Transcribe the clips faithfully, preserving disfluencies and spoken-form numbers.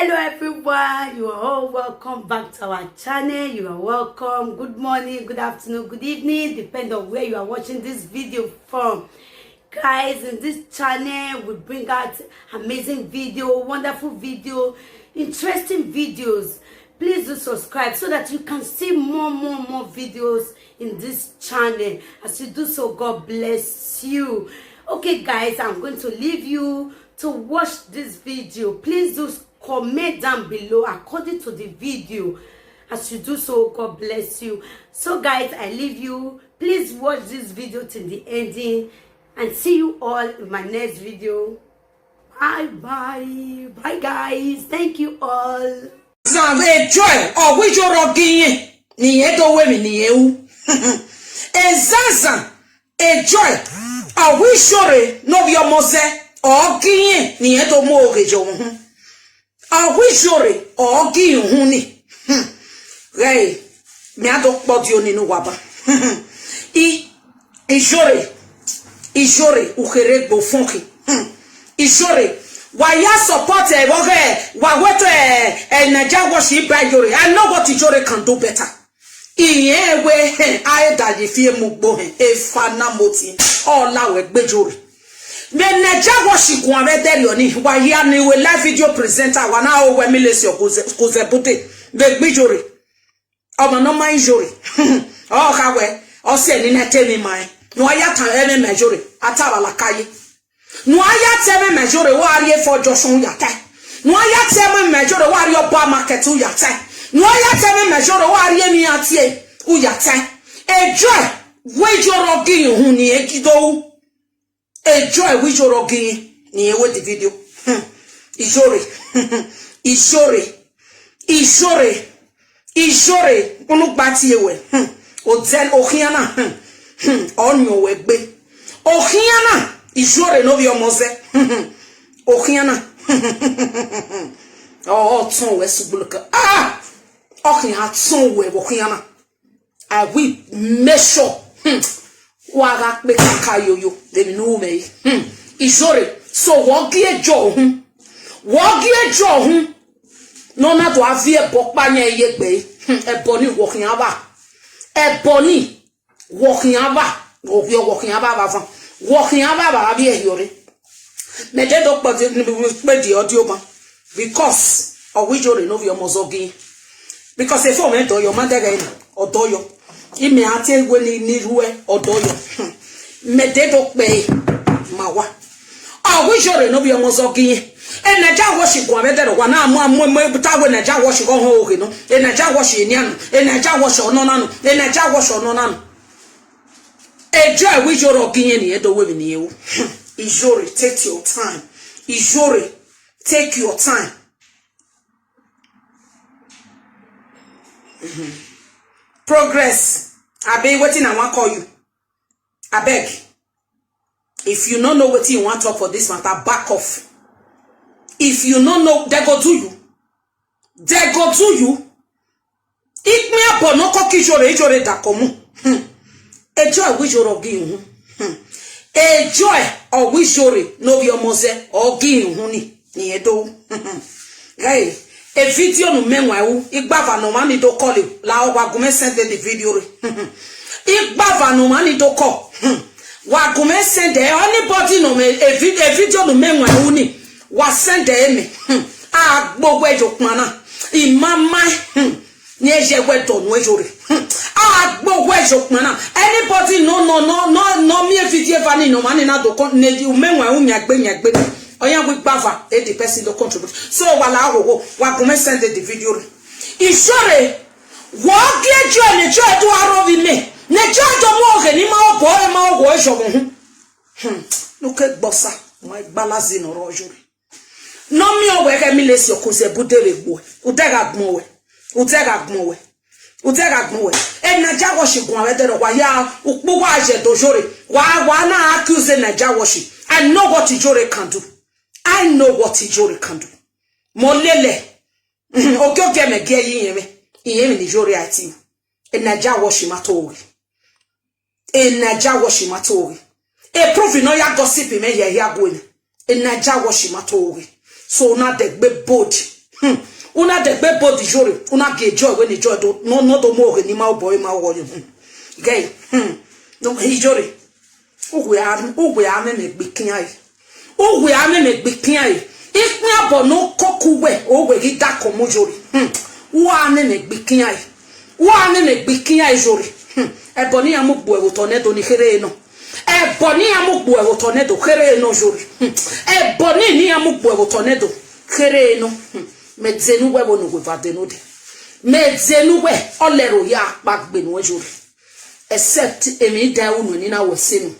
Hello everyone, you are all welcome back to our channel. You are welcome. Good morning, good afternoon, good evening, depend on where you are watching this video from. Guys, in this channel, we bring out amazing video, wonderful video, interesting videos. Please do subscribe so that you can see more, more, more videos in this channel. As you do so, God bless you. Okay, guys, I'm going to leave you to watch this video. Please do comment down below according to the video. As you do so, God bless you. So, guys, I leave you. Please watch this video till the ending, and see you all in my next video. Bye bye. Bye, guys. Thank you all. Zan vbe Joy, ọ wẹ Iyore ọ gi irẹn, ne irẹn do ru emwi ne irẹn ru. Ezazan, Joy, ọ wẹ Iyore ne ovbi ọmọ zẹ, ọ gi irẹn, ne irẹn do mu oghe ye ọmọ uhunmwu. Ọ wẹ Iyore, ọ gi irẹn uhunmwu ni. Hmm. Ghẹ, mẹ a do kpọdi oni ne uwa ba. I, Iyore, Iyore, u kherhe gbe ofọn khin. Hmm. Iyore, wa ya support ẹ vbe ọghe, wa wẹ te, eh, Naija Wash ba Iyore. I know what Iyore can do better. Irẹn wẹ, hẹn, a i da ye fi emu gbo hẹn, efa na moti, ọ la wẹ gbe Iyore. Vbe Naija Wash guan vbe ẹdẹrriọ ni, wa hia ni wẹ live video presenter, wa na ho wẹ mi lesi ọ Kuze, Kuze Bude, vbe gbe Iyore. Ọmwa ne ọ ma Iyore. Ọ kha wẹ, ọ si ẹre ne I na te emwi ma ẹn. Ne uwa ya ta ẹmwẹ ma Iyore, a ta vbe alakaye. Ne uwa ya ta ẹmwẹ ma Iyore, wa rrie Four Junction u ya tae. Ne uwa ya ta ẹmwẹ ma Iyore, wa rrie Oba Market u ya tae. Ne uwa ya ta ẹmwẹ ma Iyore, wa rrie emwi iran tie u ya tae. Joy, wẹ Iyore ọ gi irẹn uhunmwu ne irẹn do ru. Joy, wẹ Iyore ọ gi irẹn, ne irẹn ru the video. Hmm. Iyore. Iyore. Iyore. Iyore, unu gba tie wẹ. Hmm. Odẹ okhian na. Hmm. Hmm. Ọ niọn wẹ gbe. Okhian na. Iyore ne ovbi ọmọ zẹ. Hmm. Okhian na. Ọ, ọ tọn wẹ sugboloko. Ah! Ọ khian tọn wẹ vbe okhian na. I will make sure, hmm, wa gha kpe kaka yoyo vbe emwi ne u ru mwẹ re. Hmm. Iyore, so wẹ ọ gie Joy uhunmwu. Wẹ ọ gie Joy uhunmwu. Ne ọ na do a viọ ẹbọ ọkpa yan ye egbe ẹre. Hmm. Ẹbọ ni wẹ ọ khian vba. Ẹbọ ni wẹ ọ khian vba. Wẹ ọ khian vba vbe avan. Wẹ ọ khian vba vbe avbiẹ Iyore. Mẹ de do kpọdi, kpedi ọdioban, because ọ wẹ Iyore ne ovbi ọmọ zẹ ọ gi irẹn. Because efo mwẹ dọyọ, ma dẹghẹ na, ọ dọyọ. Imẹ a te wẹ ni, ni ruẹ, ọ dọyọ. Hmm. Mẹ de do kpẹre ma wa. Ọ wẹ Iyore ne ovbi ọmọ zẹ ọ gi irẹn. E Naija Wash guan vbe ẹdẹrriọ, wa na mu, mu, mu, ta wẹ Naija Wash ghe ọ họn oghe nọ. E Naija Wash enian nọ. E Naija Wash ọnọna nọ. E Naija Wash ọnọna nọ. Joy, wẹ Iyore ọ gi irẹn, ne irẹn do ru emwi ne irẹn ru. Hmm. Iyore, take your time. Iyore, take your time. Mhm. Progress. Abi wetin I wan call you? Abeg. If you no know wetin you wan talk for this matter, back off. If you no know, dem go do you. Dem go do you. Ikpia bọ ne ọ kọ ke Iyore, Iyore da kọ mu. Hmm. Joy, wẹ Iyore ọ gi irẹn uhunmwu. Hmm. Joy, ọ wẹ Iyore ne ovbi ọmọ zẹ, ọ gi irẹn uhunmwu ni, ne irẹn do. Ghẹ, e video ne u mẹ wan ru, igbava ne ọmwa ni do call, la wa gu mwẹ send the video re. Igbava ne ọmwa ni do call. Hmm. Wa gu mwẹ send ẹ, anybody ne ọ mwẹ e vi-, e video ne u mẹ wan ru ni, wa send ẹ mẹ. Hmm. A gbe owẹ ye okpan na. I ma ma, hmm, ne ẹ ye wẹ dọ nuẹ Iyore. Hmm. A gbe owẹ ye okpan na. Anybody no, no, no, no, no miẹn video eva ni ne ọmwa ni na do kọ, ne u mẹ wan ru yan egbe, yan egbe ni. Ọ yan wẹ igbava, e the person do contribute. So, wa la hoho, wa gu mwẹ send the video re. Iyore, wẹ ọ gie Joy ne Joy do aro vbe imẹ, ne Joy do mu oghe ne ima obọ ẹre ma ogho ẹzọ vbe uhunmwu. Hmm, ne u ke gbe Osa, wan igbalazi ne ọ rrọọ Iyore. Ne ọ miẹn wẹ ghẹ mi lesi ọ Kuze Bude vbe egbe uẹ, u dẹ gha gbọn wẹ, u dẹ gha gbọn wẹ, u dẹ gha gbọn wẹ. E Naija Wash guan vbe ẹdẹrriọ, wa ya ukpu wa ye do Iyore, wa, wa na accuse Naija Wash. I know what Iyore can do. I know what Iyore can do. Mẹ ọ lele. Ogiọgiẹ mẹ gie ye irẹn mwẹ, irẹn mwẹ ne Iyore a ti. E Naija Wash ma to ghe. E Naija Wash ma to ghe. E proof ne ọ ya gossip mẹ ye hia gue nẹ. E Naija Wash ma to ghe. So na dẹ gbe bold. Hmm. Una degbe bold Iyore, una gie Joy wẹ ne Joy do, nọ, nọ do mu oghe ni ma obọ, ma ọghọ yo. Hmm. Ghe, hmm. No, Iyore. Uwẹ a, uwẹ a mẹ mẹ gbe ikian re. Uwẹ a mẹ mẹ gbe ikian re. Ikpian bọ ne ọ koko uwẹ, uwẹ ghi dakọ mu Iyore. Hmm. Uwẹ a mẹ mẹ gbe ikian re. Uwẹ a mẹ mẹ gbe ikian re Iyore. Hmm. Ẹbọ ne iran mu gbe uwẹ vbe otọ nẹ do ni kherhe nọ. Ẹbọ ne iran mu gbe uwẹ vbe otọ nẹ do kherhe nọ Iyore. Hmm. Ẹbọ ne, ne iran mu gbe uwẹ vbe otọ nẹ do kherhe nọ. Hmm. Mẹ de ne uwẹ vbe ne uwẹ va de node. Mẹ de ne uwẹ, ọ lẹrẹ oya akpa gbe nuẹ Iyore. Except emwi dan unu ni na wẹ sẹ nu.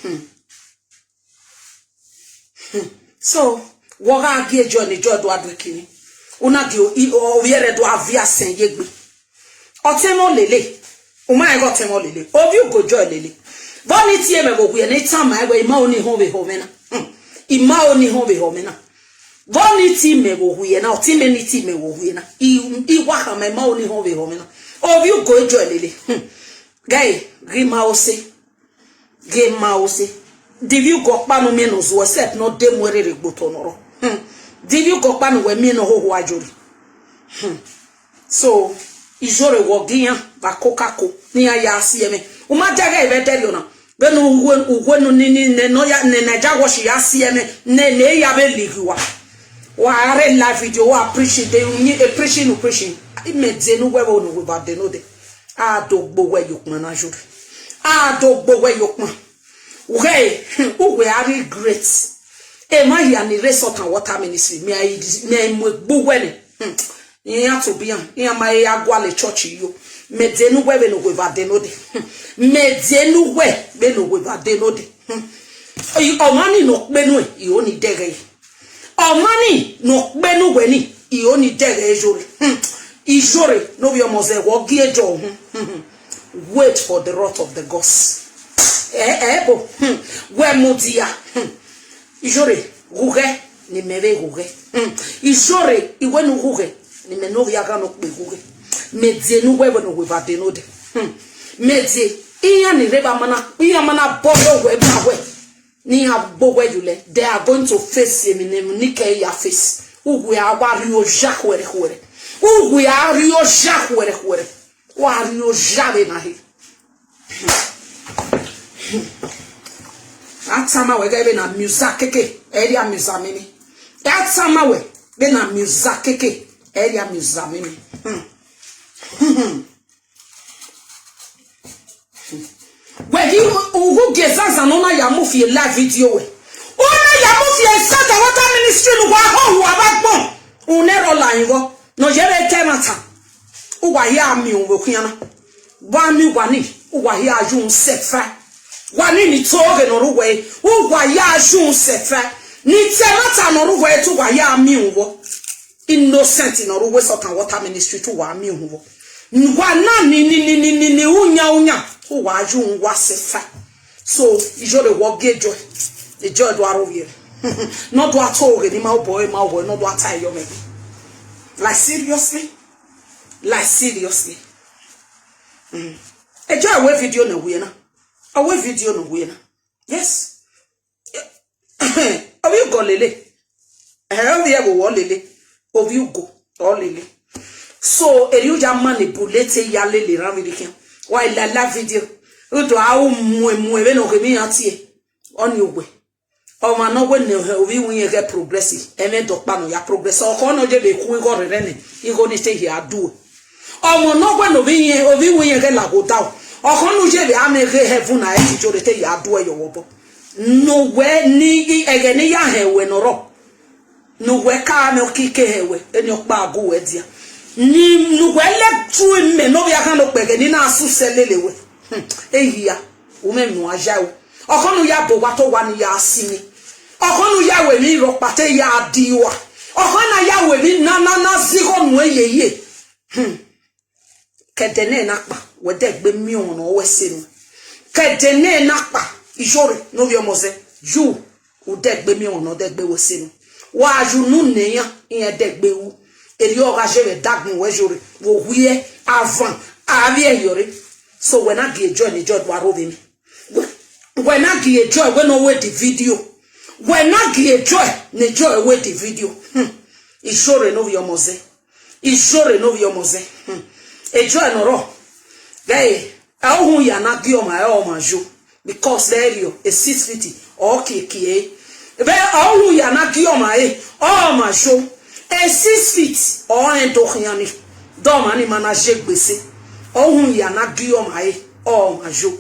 Hmm. Hmm. So, wọ gha gie Joy ne Joy do a do kini. Una gie o-, i-, o-, ovbi ẹre do a viọ asẹn ye egbe. Ọtẹn mwẹ lele. U ma rẹn ghe ọtẹn mwẹ lele. Ovbi ugo Joy lele. Vbọ ni tie mẹ vbe owiẹ na, I tama ẹn wẹ, I ma ho ni họn vbe ehọ mwẹ na. Hmm. I ma ho ni họn vbe ehọ mwẹ na. Vbọ ni tie mẹ vbe owiẹ na, ọtẹn mwẹ ni tie mẹ vbe owiẹ na. I, I wa khama, I ma ho ni họn vbe ehọ mwẹ na. Ovbi ugo Joy lele. Hmm. Ghe, ghi ma ose. Ghe ma ose. Divbi ugo ọkpa ne u miẹn ne ọ zuọ, except ne ọ de mu ẹre rre gbe otọ ne ọ rrọọ. Hmm. Divbi ugo ọkpa ne uwẹ miẹn ne ọ hoho a Iyore. Hmm. So, Iyore wọ gie iran vbe akokako, ne iran ya si ẹmwẹ. U ma dẹghẹ vbe ẹdẹrriọ na. Vbene uwẹ, uwẹ nu ni, ni, nẹ, nọ ya, nẹ Naija Watch ya si ẹmwẹ, nẹ, nẹ ya vbe lighi uwa. Wa rre live video, wa preaching, de uni, e preaching, u preaching. Imẹ de ne uwẹ vbe ne uwẹ va de node. A do gbe uwẹ ye ukpọn na Iyore. A do gbe uwẹ ye ukpọn. Ughẹ, uwẹ a regret. Emwa hia ni rre Salt and Water Ministry, mẹ a, mẹ a mu egbe uwẹ nẹ. Hmm. Iran to be iran, iran ma ya gualọ church yo. Mẹ de ne uwẹ vbe ne uwẹ va de node. Hmm. Mẹ de ne uwẹ vbe ne uwẹ va de node. Hmm. I, ọmwa ni ne ọ kpe nuẹn, I ho ni dẹghẹ. Ọmwa ni ne ọ kpe ne uwẹ ni, I ho ni dẹghẹ Iyore. Hmm. Iyore, ne ovbi ọmọ zẹ, wọ gie Joy uhunmwu. Hmm, hmm. Wait for the wrath of the gods. Eh, eh, bo. Hmm. Wẹ mudia. Hmm. Iyore, ghughẹ, ne imẹ vbe ghughẹ. Hmm. Iyore, I wẹ ne u ghughẹ, ne imẹ ne ovbi aghan ne ọ kpe ghughẹ. Mẹ de ne uwẹ vbe ne uwẹ va de node. Hmm. Mẹ de, iran ni rre vbe a ma na, iran ma na bọlọ uwẹ ba wẹ. Ne iran gbe uwẹ ye ulẹ, they are going to face emwi ne emwi ni kẹ ya face. Uwẹ a wa rri oya khuẹrhẹ khuẹrhẹ. Uwẹ a rri oya khuẹrhẹ khuẹrhẹ. Wa rri oya vbe na he. A tama wẹ ghẹ vbe na miẹn uza keke, ẹ i rhia miẹn uza mimi. A tama wẹ vbe na miẹn uza keke, ẹ i rhia miẹn uza mimi. Hmm. Wẹ ghi ughu gie zazan ne ọ na ya mu fi live video wẹ. Ọ na ya mu fi Salt and Water Ministry ne uwa ho uwa vbe agbọn. Une rọ la rinmwọ, ne ọ ye vbe ta ẹmwata. Uwa hia miẹn uhunmwu vbe okhian na. Wa ni, wa ni, uwa hia yu uhunmwu sẹfa. Wa ni ni to ghe ne ọ rre uwẹ, uwa hia yu uhunmwu sẹfa. Ni ta ẹmwata ne ọ rre uwẹ, te uwa hia miẹn uhunmwu vbọ. Innocent ne ọ rre uwẹ Salt and Water Ministry, te uwa miẹn uhunmwu vbọ. Wa na ni, ni, ni, ni, ni, ni, uyan, uyan, uwa yu uhunmwu uwa sẹfa. So, Iyore wọ gie Joy, Joy do aro vbiẹ. Ne ọ do a to ghe ni ma obọ, ma obọ, ne ọ do a ta yọ mẹ. Like seriously? Like seriously? Mm. Joy wẹ video ne wẹ na. A wẹ video ne wẹ na. Yes. Ovbi ugo lele. Eh, ovbi ẹvbo wọ lele. Ovbi ugo ọ lele. So, eri u ya manipulate ya lele ran vbe khian. Wa la la video. U do a u muẹ muẹ vbe ne ọ ghe emwi iran tie. Ọni uwẹ. Ọmwa ne ọ wẹ ne ovbi iwinna ghẹ progress, ẹmwẹ dọkpa ne ọ ya progress. Ọkhọ ne ọ ye vbe khu igho rhẹrhẹ nẹ, igho ni te hia due. Ọmwa ne ọ wẹ ne ovbi iwinna, ovbi iwinna ghẹ lagho odaro. Ọkhọ ne u ye vbe amẹ ghe heaven na, ẹ ti Iyore te ya due yọ vbe obọ. Ne uwẹ ni, ẹghẹ ne I ya họn ruẹ ne ọ rrọọ. Ne uwẹ ka amẹ ọkike họn ruẹ, eni ọkpa gu uwẹ dia. Ni ne uwẹ lẹ tu imẹ ne ovbi aghan ne okpẹghẹ ni na suse lele ruẹ. Hmm, ehia, u mwẹ emwi ne u ya ru. Ọkhọ ne u ya bọ owa te owa ni ya si ni. Ọkhọ ne u ya ru emwi rhọkpa te ya di ua. Ọkhọ na ya ru emwi na, na, na zẹ igho nuẹn yeye. Hmm. Ke ẹdẹ nẹ na kpa, wẹ dẹgbe miẹn ọmọ ne ọ wẹ sẹ nuẹn. Ke ẹdẹ nẹ na kpa, Iyore ne ovbi ọmọ zẹ, yu, u dẹgbe miẹn ọmọ ne ọ dẹgbe wẹ sẹ nuẹn. Wa yu unu ne iran, iran dẹgbe ru. Erriọ ọ gha ye vbe ẹdagbọn wẹ Iyore, vbe owiẹ, avan, avbiẹ Iyore. So wẹ na gie Joy ne Joy do aro vbe emwi. Wẹ, wẹ na gie Joy wẹ ne ọ wẹ the video. Wẹ na gie Joy ne Joy wẹ the video. Hmm. Ijore ne ovbi ọmọ zẹ. Ijore ne ovbi ọmọ zẹ. Hmm. Ejọ ẹnọ rọ. Ghẹ, a ohun ya na gie ọmwa, ẹ ọmwa yo. Because they are a six feet, ọ kiekie. Vbe a ohun ya na gie ọmwa, ẹ ọmwa yo. A six feet, ọ rẹn do khian ni. Dọmwa ni ma na je gbese. A ohun ya na gie ọmwa, ẹ ọmwa yo.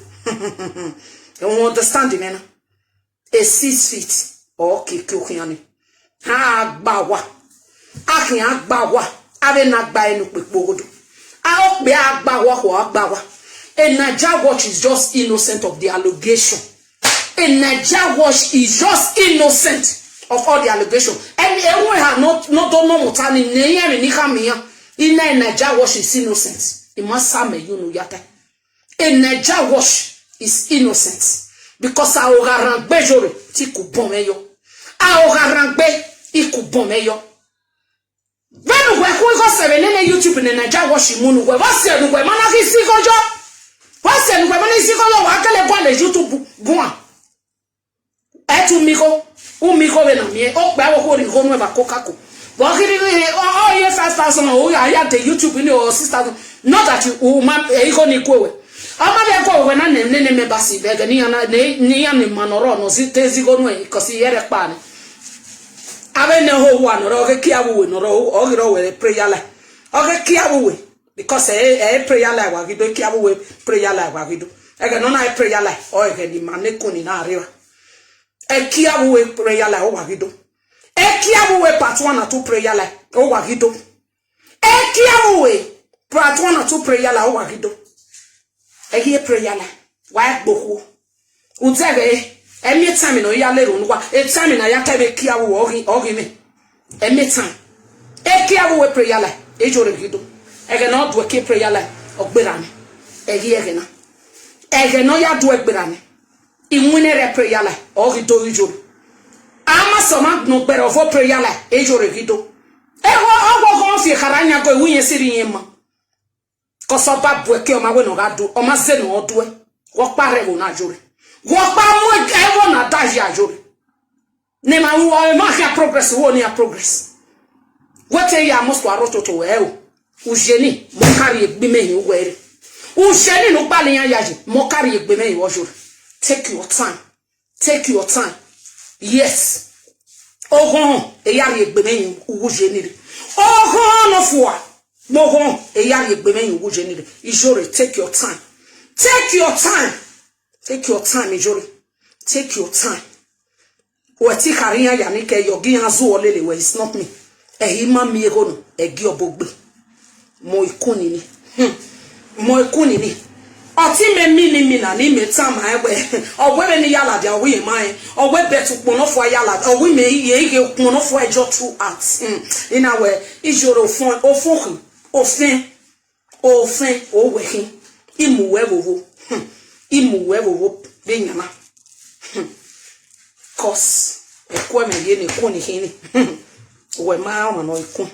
You understand me na? A six feet, ọ kiekie okhian ni. A gba wa. A khian gba wa. Avbe na gba ẹre ne ukpekpe oghodo. A okpia gba wa, khua gba wa. A Naija watch is just innocent of the allegation. A Naija watch is just innocent of all the allegation. And everyone ha no, no do no mutani, ne iran ni khama iran. Ina a Naija watch is innocent. I ma sa mẹ, you know, yata. A Naija watch is innocent because a o gha rhan gbe Ijore te I ku bọ mwẹ yọ. A o gha rhan gbe, I ku bọ mwẹ yọ. Vbene uwẹ khu igho sẹ vbe nene YouTube ne Naija watch mu ne uwẹ, vbọ sẹ ne uwẹ ma na ghi si igho yọ? Vbọ sẹ ne uwẹ ma na ghi si igho yọ, wa kele gualọ YouTube guan? Ẹ tu mi igho, u mi igho vbe na miẹn, okpia vbe okhuo rhie igho nuẹn vbe Coca-Cola. Vbe ọ ghi rhie, ọ, ọ ye five thousand, u ya, ya de YouTube ni, or six thousand. Not that you, u ma, e igho ni gue wẹ. Ọ ma vbe gue wẹ na, nene, nene mẹ ba si vbe ẹghẹ ne iran na, ne, ne iran ni ma ne ọ rrọọ ne ọ si te zẹ igho nuẹn, because iyẹrẹ kpa nẹ. Avbe ne ho wa ne ọ rrọọ, ọ ghe kia vbe uwe ne ọ rrọọ, ọ ghi rrọọ wẹ prayer line. Ọ ghe kia vbe uwe. Because ẹ, ẹ prayer line wa ghi do, kia vbe uwe prayer line wa ghi do. Ẹghẹ ne ọ na prayer line, ọ ẹghẹ ne ima ne kun ni na rre evba. Ẹ kia vbe uwe prayer line, ọ wa ghi do. Ẹ kia vbe uwe part one and two prayer line, ọ wa ghi do. Ẹ kia vbe uwe part one and two prayer line, ọ wa ghi do. Ẹ ghi prayer line, wa gbe okhuo. Udeghẹ, ẹ miẹn time ne ọ ya lele unu uwa, e time ne a ya ta ẹvbo kia vbe uwe, ọ ghi, ọ ghi mwẹ. Ẹ miẹn time. Ẹ kia vbe uwe prayer line, Ijore ghi do. Ẹghẹ ne ọ duẹ kie prayer line, ọ gberra nẹ. Ẹ ghi ẹghẹ na. Ẹghẹ ne ọ ya duẹ gberra nẹ. Iwinna rre prayer line, ọ ghi do Ijore. A ma sẹ ọmwa ne ọ gberra ọvo prayer line, Ijore ghi do. Ẹghẹ ọghọghọ fi ekhara yan go, iwu iyẹn sirri iyẹn ma. Cause ọ ba bu ẹki, ọ ma wẹ ne ọ gha do, ọ ma zẹ ne ọ duẹ. Wẹ ọkpa rre ẹvbo na Ijore. Wẹ ọkpa mu ẹvbo na da ye Ijore. Ne ma ru ọre, ma khian progress, wo ne iran progress. Wẹ te ya must wa rre ototọ wẹ o. Ujeni, mọ ka rhie egbe imẹ hin uwẹ rre. Ujeni ne u kpalọ iran yayi, mọ ka rhie egbe imẹ hin uwẹ Ijore. Take your time. Take your time. Yes. Oghọn, e ya rhie egbe mwẹ hin uwu Ujeni rre. Oghọn nọ fua. Oghọn, e ya rhie egbe mwẹ hin uwu Ujeni rre. Ijore, take your time. Take your time. Take your time, Ijore. Take your time. Wẹ te khare iran ya ni kẹ yọ, gi iran zuọ lele wẹ, it's not me. Ẹ i ma miẹn egho nọ, ẹ gi ọbo gbe. Mọ ikun nini. Hmm. Mọ ikun nini. Ọtẹn mẹ mi ni mina ni mẹ tama ẹn wẹ, ọ wẹ vbene I ya ladian, ọ wẹ I ma rẹn, ọ wẹ bẹt ukpọn nọ fua ya ladian, ọ wẹ imẹ ye ighe ukpọn nọ fua ẹjọ two hours. Hmm. I na wẹ, Ijore ofẹn, ofẹn khin, ofẹn, ofẹn, owẹ khin. I mu wẹ vbe ovo. Hmm. I mu wẹ vbe ovo vbe yan na. Hmm. Cause ẹkuẹ mwẹ ye ne ẹkuẹ ni khin ni. Hmm. Wẹ ma ọmwa nọ ikun.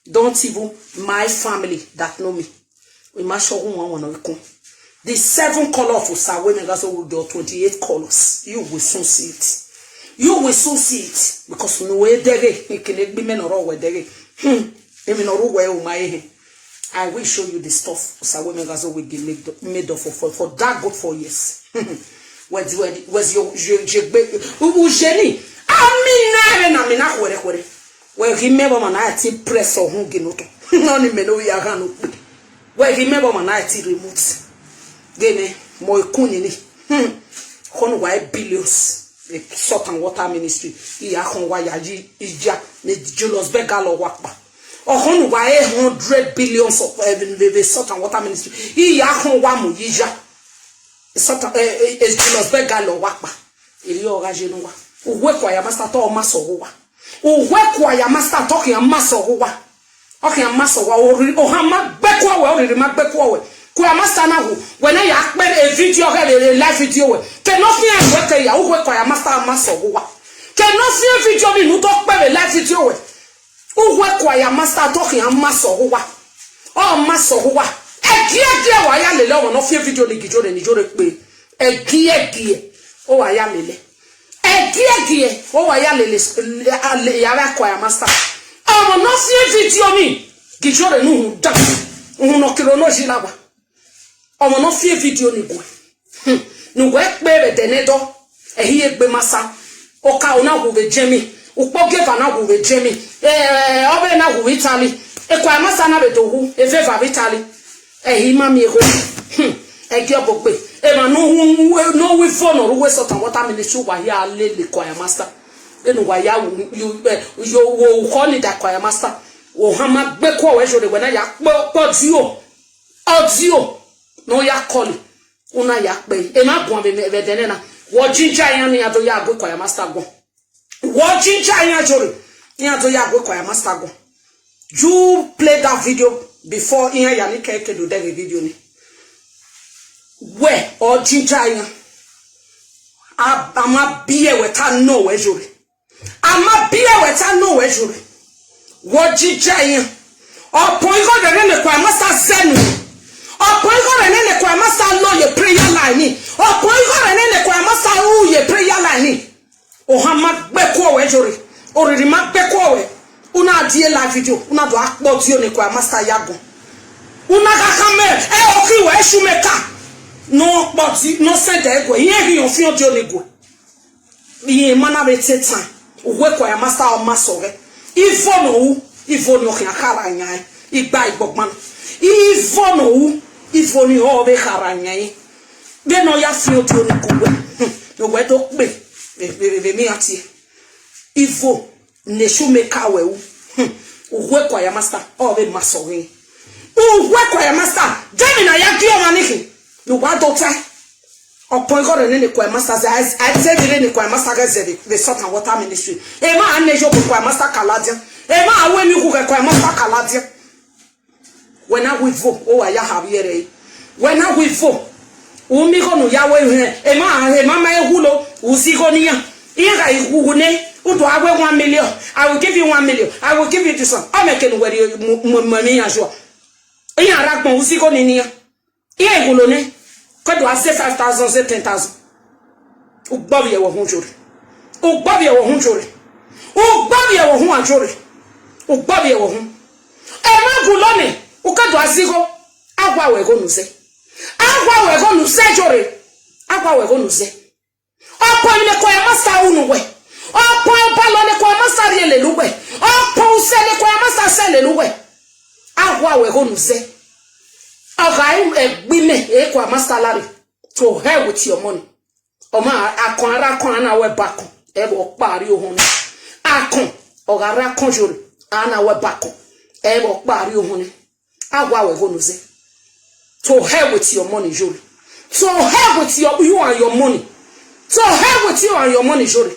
Don't even my family that know me. We ma sure who one one ikun. The seven color of Osawe Megazo will do twenty-eight colors. You will soon see it. You will soon see it. Because no way dere, you can be men or all dere. Hmm. Even or where my, I will show you the stuff Osawe Megazo will be made, made of for, for, for that good four years. Where's, where's your, your, your, Ujeni? I mean, na, na, na, na, where, where? Wẹ ghi mẹ vbe ọmwa na ti press ọhun ghe ne otọ. Nọ ni mẹ ne ovbi a ghan ne okpe. Wẹ ghi mẹ vbe ọmwa na ti remote. Ghe nẹ, mọ ikun nini. Hmm. Khọnu wa billions. Salt and Water Ministry. Iya khọn wa ya yi iya ne Julius Berger lọ wa kpa. Ọ khọnu wa a hundred billions of, eh, vbe, vbe Salt and Water Ministry. Iya khọn wa mu yi iya. Salt and, eh, eh, eh, Julius Berger lọ wa kpa. Erriọ ọ gha ye ne uwa. Uwẹ kua ya master tọ ọ ma sẹ ọghe uwa. Uwẹ kua ya master tọ khian ma sẹ ọghe uwa. Ọ khian ma sẹ ọghe uwa. Oriri, ohan ma gbe kua wẹ, oriri ma gbe kua wẹ. Kua ya master na wu. Wẹ ne ya kpe e video ghẹ vbe live video wẹ. Ke ne ọ fian wẹ ke ya, uwẹ kua ya master ma sẹ ọghe uwa. Ke ne ọ fian video ni ne u do kpe vbe live video wẹ. Uwẹ kua ya master tọ khian ma sẹ ọghe uwa. Ọ ma sẹ ọghe uwa. Ẹgiẹgiẹ wa ya lele ọmwa ne ọ fian video ni gie Ijore ne Ijore kpe. Ẹgiẹgiẹ, ọ wa ya lele. Ẹgiẹgiẹ, ọ wa ya lele, le, le, ya vbe kua ya master. Ọ Ọmọ ne ọ fian vidio ni, ghi yọrre ne uhunmwu dan, uhunmwu ne ọ kere ne ọ yi la owa. Ọmọ ne ọ fian vidio ni guẹ, hmm, ne uwẹ kpe vbe ẹdẹ ne ẹdọ, ẹhi egbe masa, okaro na wu vbe Germany, ukpogeva na wu vbe Germany, eh, ọvbehe na wu vbe Italy, ekua masa na vbe do wu, eveva vbe Italy. Ẹhi ma miẹn egho, hmm, ẹgiọbọ gbe. Emwa ne u hu, ne u hu ivo ne ọ rre uwu salt and water ministry, uwa ya lele choir master. Vbene uwa ya wu, yo, eh, yo, wo ukhọ ni da choir master. Ohan ma gbe kuọ wẹ zore, wẹ na ya kpe, kpe ọdio, ọdio ne ọ ya kọli, u na ya kpe. Emwa guan vbe, vbe ẹdẹ nẹ na, wẹ jinja iran ne iran do ya gu choir master guan. Wẹ jinja iran zore, iran do ya gu choir master guan. You play that video before iran ya ni kẹ ke do dẹ vbe video ni. Wẹ ọ jinja iran. A, a ma biẹ wẹ ta nọ wẹ zore. A ma biẹ wẹ ta nọ wẹ zore. Wẹ jinja iran. Ọpọn igho rẹ nene choir master zẹ nu. Ọpọn igho rẹ nene choir master lọ ye prayer line ni. Ọpọn igho rẹ nene choir master ru ye prayer line ni. Ohan ma gbe kuọ wẹ zore, oriri ma gbe kuọ wẹ, u na die live video, u na do akpọ ọdio ne choir master ya guan. U na gha khama ẹre okhi wẹ Shoemaker, ne ọ kpọ ọdi, ne ọ sẹdẹ guẹ, irẹn ghi ọfian ọdio ni guẹ. Irẹn ma na vbe te tan, uwu choir master ọ ma sọghẹ. Ivo ne u ru, ivo ne ọ khian khara yan igba igbọgban. Ivo ne u ru, ivo ni ọ vbe khara yan. Vbene ọ ya fian ọdio ni gu wẹ, hmm, ne uwẹ do kpe vbe, vbe, vbe, vbe emwi iran tie. Ivo ne Shoemaker wẹ ru, hmm, uwu choir master, ọ vbe ma sọghẹ. Uwu choir master, de emwi ne a ya gie ọmwa ni khin, ne uwa do tae. Ọpọn igho rẹ nene choir master zẹ, a, a zẹ vbe nene choir master ghẹ zẹ vbe, vbe salt and water ministry. Emwa a nẹ yo choir master ka ladian. Emwa a ru emwi gu ghẹ choir master ka ladian. Wẹ na hu ivo, u wa ya ha vbiẹ rẹre. Wẹ na hu ivo, u miẹn igho ne u ya ru ehẹn, emwa, emwa ma i wu lo, u zẹ igho ne iran. Iran gha wu nẹ, u do a wẹ one million, I will give you one million, I will give you this one. Ọ mẹ ke ne uwẹ rhie mu, mu, mu emwi iran zuọ. Iran rre agbọn, u zẹ igho ni ne iran. Iran i wu lo nẹ, ke do a zẹ five thousand, zẹ ten thousand. Ugbọvbiẹ wẹ uhunmwu zore. Ugbọvbiẹ wẹ uhunmwu zore. Ugbọvbiẹ wẹ uhunmwu zore. Ugbọvbiẹ wẹ uhunmwu. Emwa gu lo nẹ, u ke do a zẹ igho. A wa wẹ igho ne u zẹ. A wa wẹ igho ne u zẹ zore. A wa wẹ igho ne u zẹ. Ọkpọ emwi ne choir master ru ne uwẹ. Ọkpọ ọbalọ ne choir master rhie lele uwẹ. Ọkpọ usẹ ne choir master sẹ lele uwẹ. A wa wẹ igho ne u zẹ. Ọ gha re ẹgbimẹ, e choir master lare. To hell with your money. Ọ ma, akọn a rre akọn, a na wẹ bakọn, ẹ vbe ọkpa rrie ohọn nẹ. Akọn, ọ gha rre akọn zore, a na wẹ bakọn, ẹ vbe ọkpa rrie ohọn nẹ. A wa wẹ igho ne u zẹ. To hell with your money, zore. To hell with your, you and your money. To hell with you and your money, zore.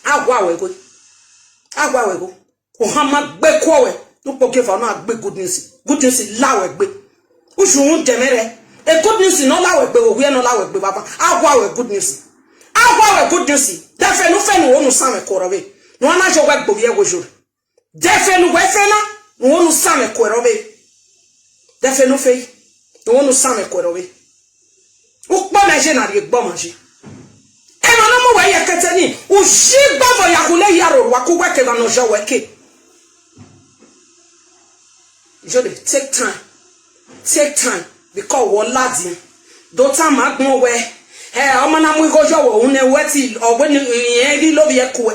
A wa wẹ igho. A wa wẹ igho. Ohan ma gbe kuọ wẹ, ne ukpogeva na gbe good news. Good news la wẹ gbe. Usun unu dẹmwẹ rẹ. E good news ne ọ la wẹ gbe, vbe owiẹ ne ọ la wẹ gbe vbe avan. A wa wẹ good news. A wa wẹ good news. Dẹfẹn ne u fẹ ne u ho ne u sanmwẹ kuọ rọ vbe. Ne u na yọ wẹ gbe ovbi ẹvbo zore. Dẹfẹn ne uwẹ fẹ na, ne u ho ne u sanmwẹ kuọ rọ vbe. Dẹfẹn ne u fẹ, ne u ho ne u sanmwẹ kuọ rọ vbe. Ukpọmọ ẹzẹ na rhie gbe ọmwa ye. Emwa ne ọ mu wẹ ye ẹkẹtẹ ni, u yi gbe vbe ya khule ya roro, wa ku wẹ ke emwa ne ọ yọ wẹ ke. Jode, take time. Take time. Because wọ ladian. Do tama agbọn wẹ, ẹ, ọ ma na mu igho yọ wẹ, uhunmwu ne wẹ ti, ọ wẹ ne irẹn ghi lovbiẹ kuẹ.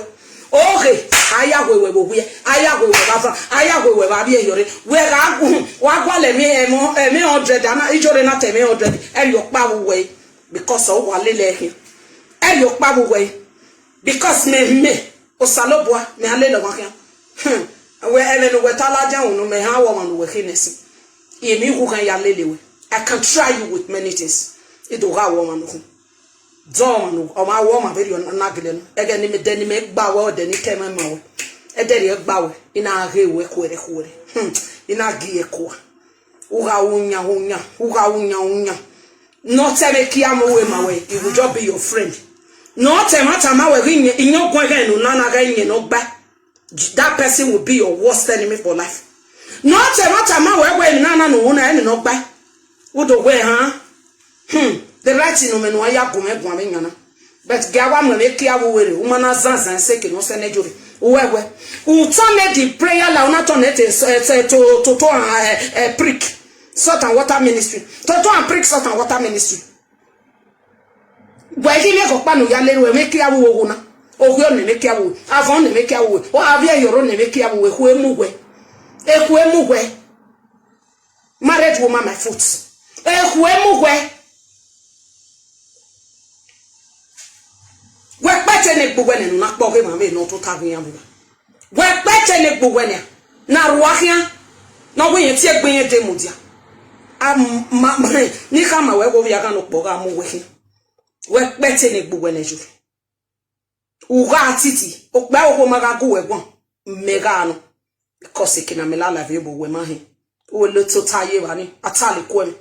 Oghe, a ya hu wẹ vbe owiẹ, a ya hu wẹ vbe avan, a ya hu wẹ vbe avbiẹ yọrre. Wẹ gha gu, wa gualọ ẹmwẹ, ẹmwẹ, ẹmwẹ hundred, a na, ijorre na ta ẹmwẹ hundred, ẹrriọ ọkpa vbe uwẹ, because ọ wa lele ẹkhian. Ẹrriọ ọkpa vbe uwẹ, because mẹ, mẹ, Osanobua, mẹ a lele ọmwa khian. Hmm. Wẹ, ẹmwẹ ne uwẹ ta ladian unu, mẹ ha wẹ ọmwa ne uwẹ khin nẹ sin. Emwi hu khan ya lele wẹ. I can try you with many things. I do gha wẹ ọmwa ne ukhun. Dọ ọmwa ne, ọmwa wẹ ọmwa vberriọ na gele nọ. Ẹghẹ ne imẹ, ẹdẹ ne imẹ gba wẹ, ẹdẹ ne I kẹ mwẹ ma wẹ. Ẹdẹ rhie gba wẹ, I na ghe wẹ khuẹrhẹ khuẹrhẹ. Hmm. I na gie kua. U gha ru yan, u yan, u gha ru yan, u yan. Ne ọ tẹ mwẹ kia, mẹ wẹ ma wẹ, he will just be your friend. Ne ọ tẹ mwa tama wẹ ghe iyẹn, iyẹn ọguẹn ghẹ ne u na na ghe iyẹn ne ọ gba. That person will be your worst enemy for life. Ne ọ tẹ mwa tama wẹ, wẹ emwi na na ne u ru na, emwi ne ọ gba. U do wẹ, han? Hmm, the right thing ne u mwẹ ne u ya gu mwẹ guan vbe yan na. But gie a wa mu ẹmwẹ kia vbe uwẹ rre, u ma na zanzan sẹ eke ne ọ sẹ nẹ Jode. Uwẹ wẹ, u turn the prayer la, u na turn it to, to, to, to, to, eh, eh, prick. Salt and water ministry. To, to and prick salt and water ministry. Wẹ ghi miẹn khẹ ọkpa ne u ya lele, ẹmwẹ kia vbe uwu na. Okhuo ne ẹmwẹ kia vbe uwu, avọn ne ẹmwẹ kia vbe uwu, avbiẹ yọrọ ne ẹmwẹ kia vbe uwu, ekhue mu wẹ. Ekhue mu wẹ. Married woman, my foot. Ekhue mu wẹ. Wẹ kpẹtẹ ne egbe uwẹ nẹ ne u na kpọ ghe emwa vbe ne ọ tota ghe iran vbe uwa. Wẹ kpẹtẹ ne egbe uwẹ nian, ne a rua khian, ne ọ wẹ irẹn tie egbe irẹn de mudia. A ma, ma, ne I khama wẹ, wẹ ovbi aghan ne okpọ gha mu wẹ khian. Wẹ kpẹtẹ ne egbe uwẹ nẹ yo. U gha titi, okpia okhuo ma gha gu wẹ guan, mẹ gha nọ. Because eke ne a mẹ la live vbe obọ wẹ ma hẹn. U lo tota ye evba ni, a ta le kuẹ mwẹ.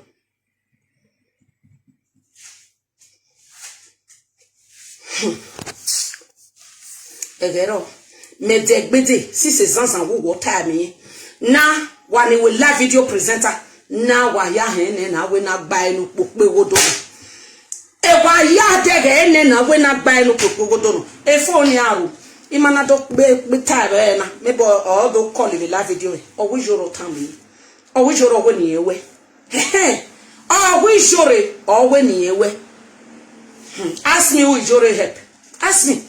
Ẹghẹ rọ, mẹ dẹ gbede, sisi zanzan vbe uwẹ ọ ta ẹmwẹ irẹn. Na, wa ni wẹ live video presenter, na wa ya hẹn nẹ na wẹ na gba ẹre ne ukpo kpe ghodo nọ. E wa ya dẹghẹ ẹre nẹ na wẹ na gba ẹre ne ukpo kpe ghodo nọ. Efo ni a ru, I ma na do kpe, kpe ta ẹre na, maybe ọ do call vbe live video, ọ wẹ iyore ọ tama irẹn. Ọ wẹ iyore ọ wẹ ne irẹn wẹ. Ọ wẹ iyore ọ wẹ ne irẹn wẹ. Hmm, ask me who iyore help. Ask me.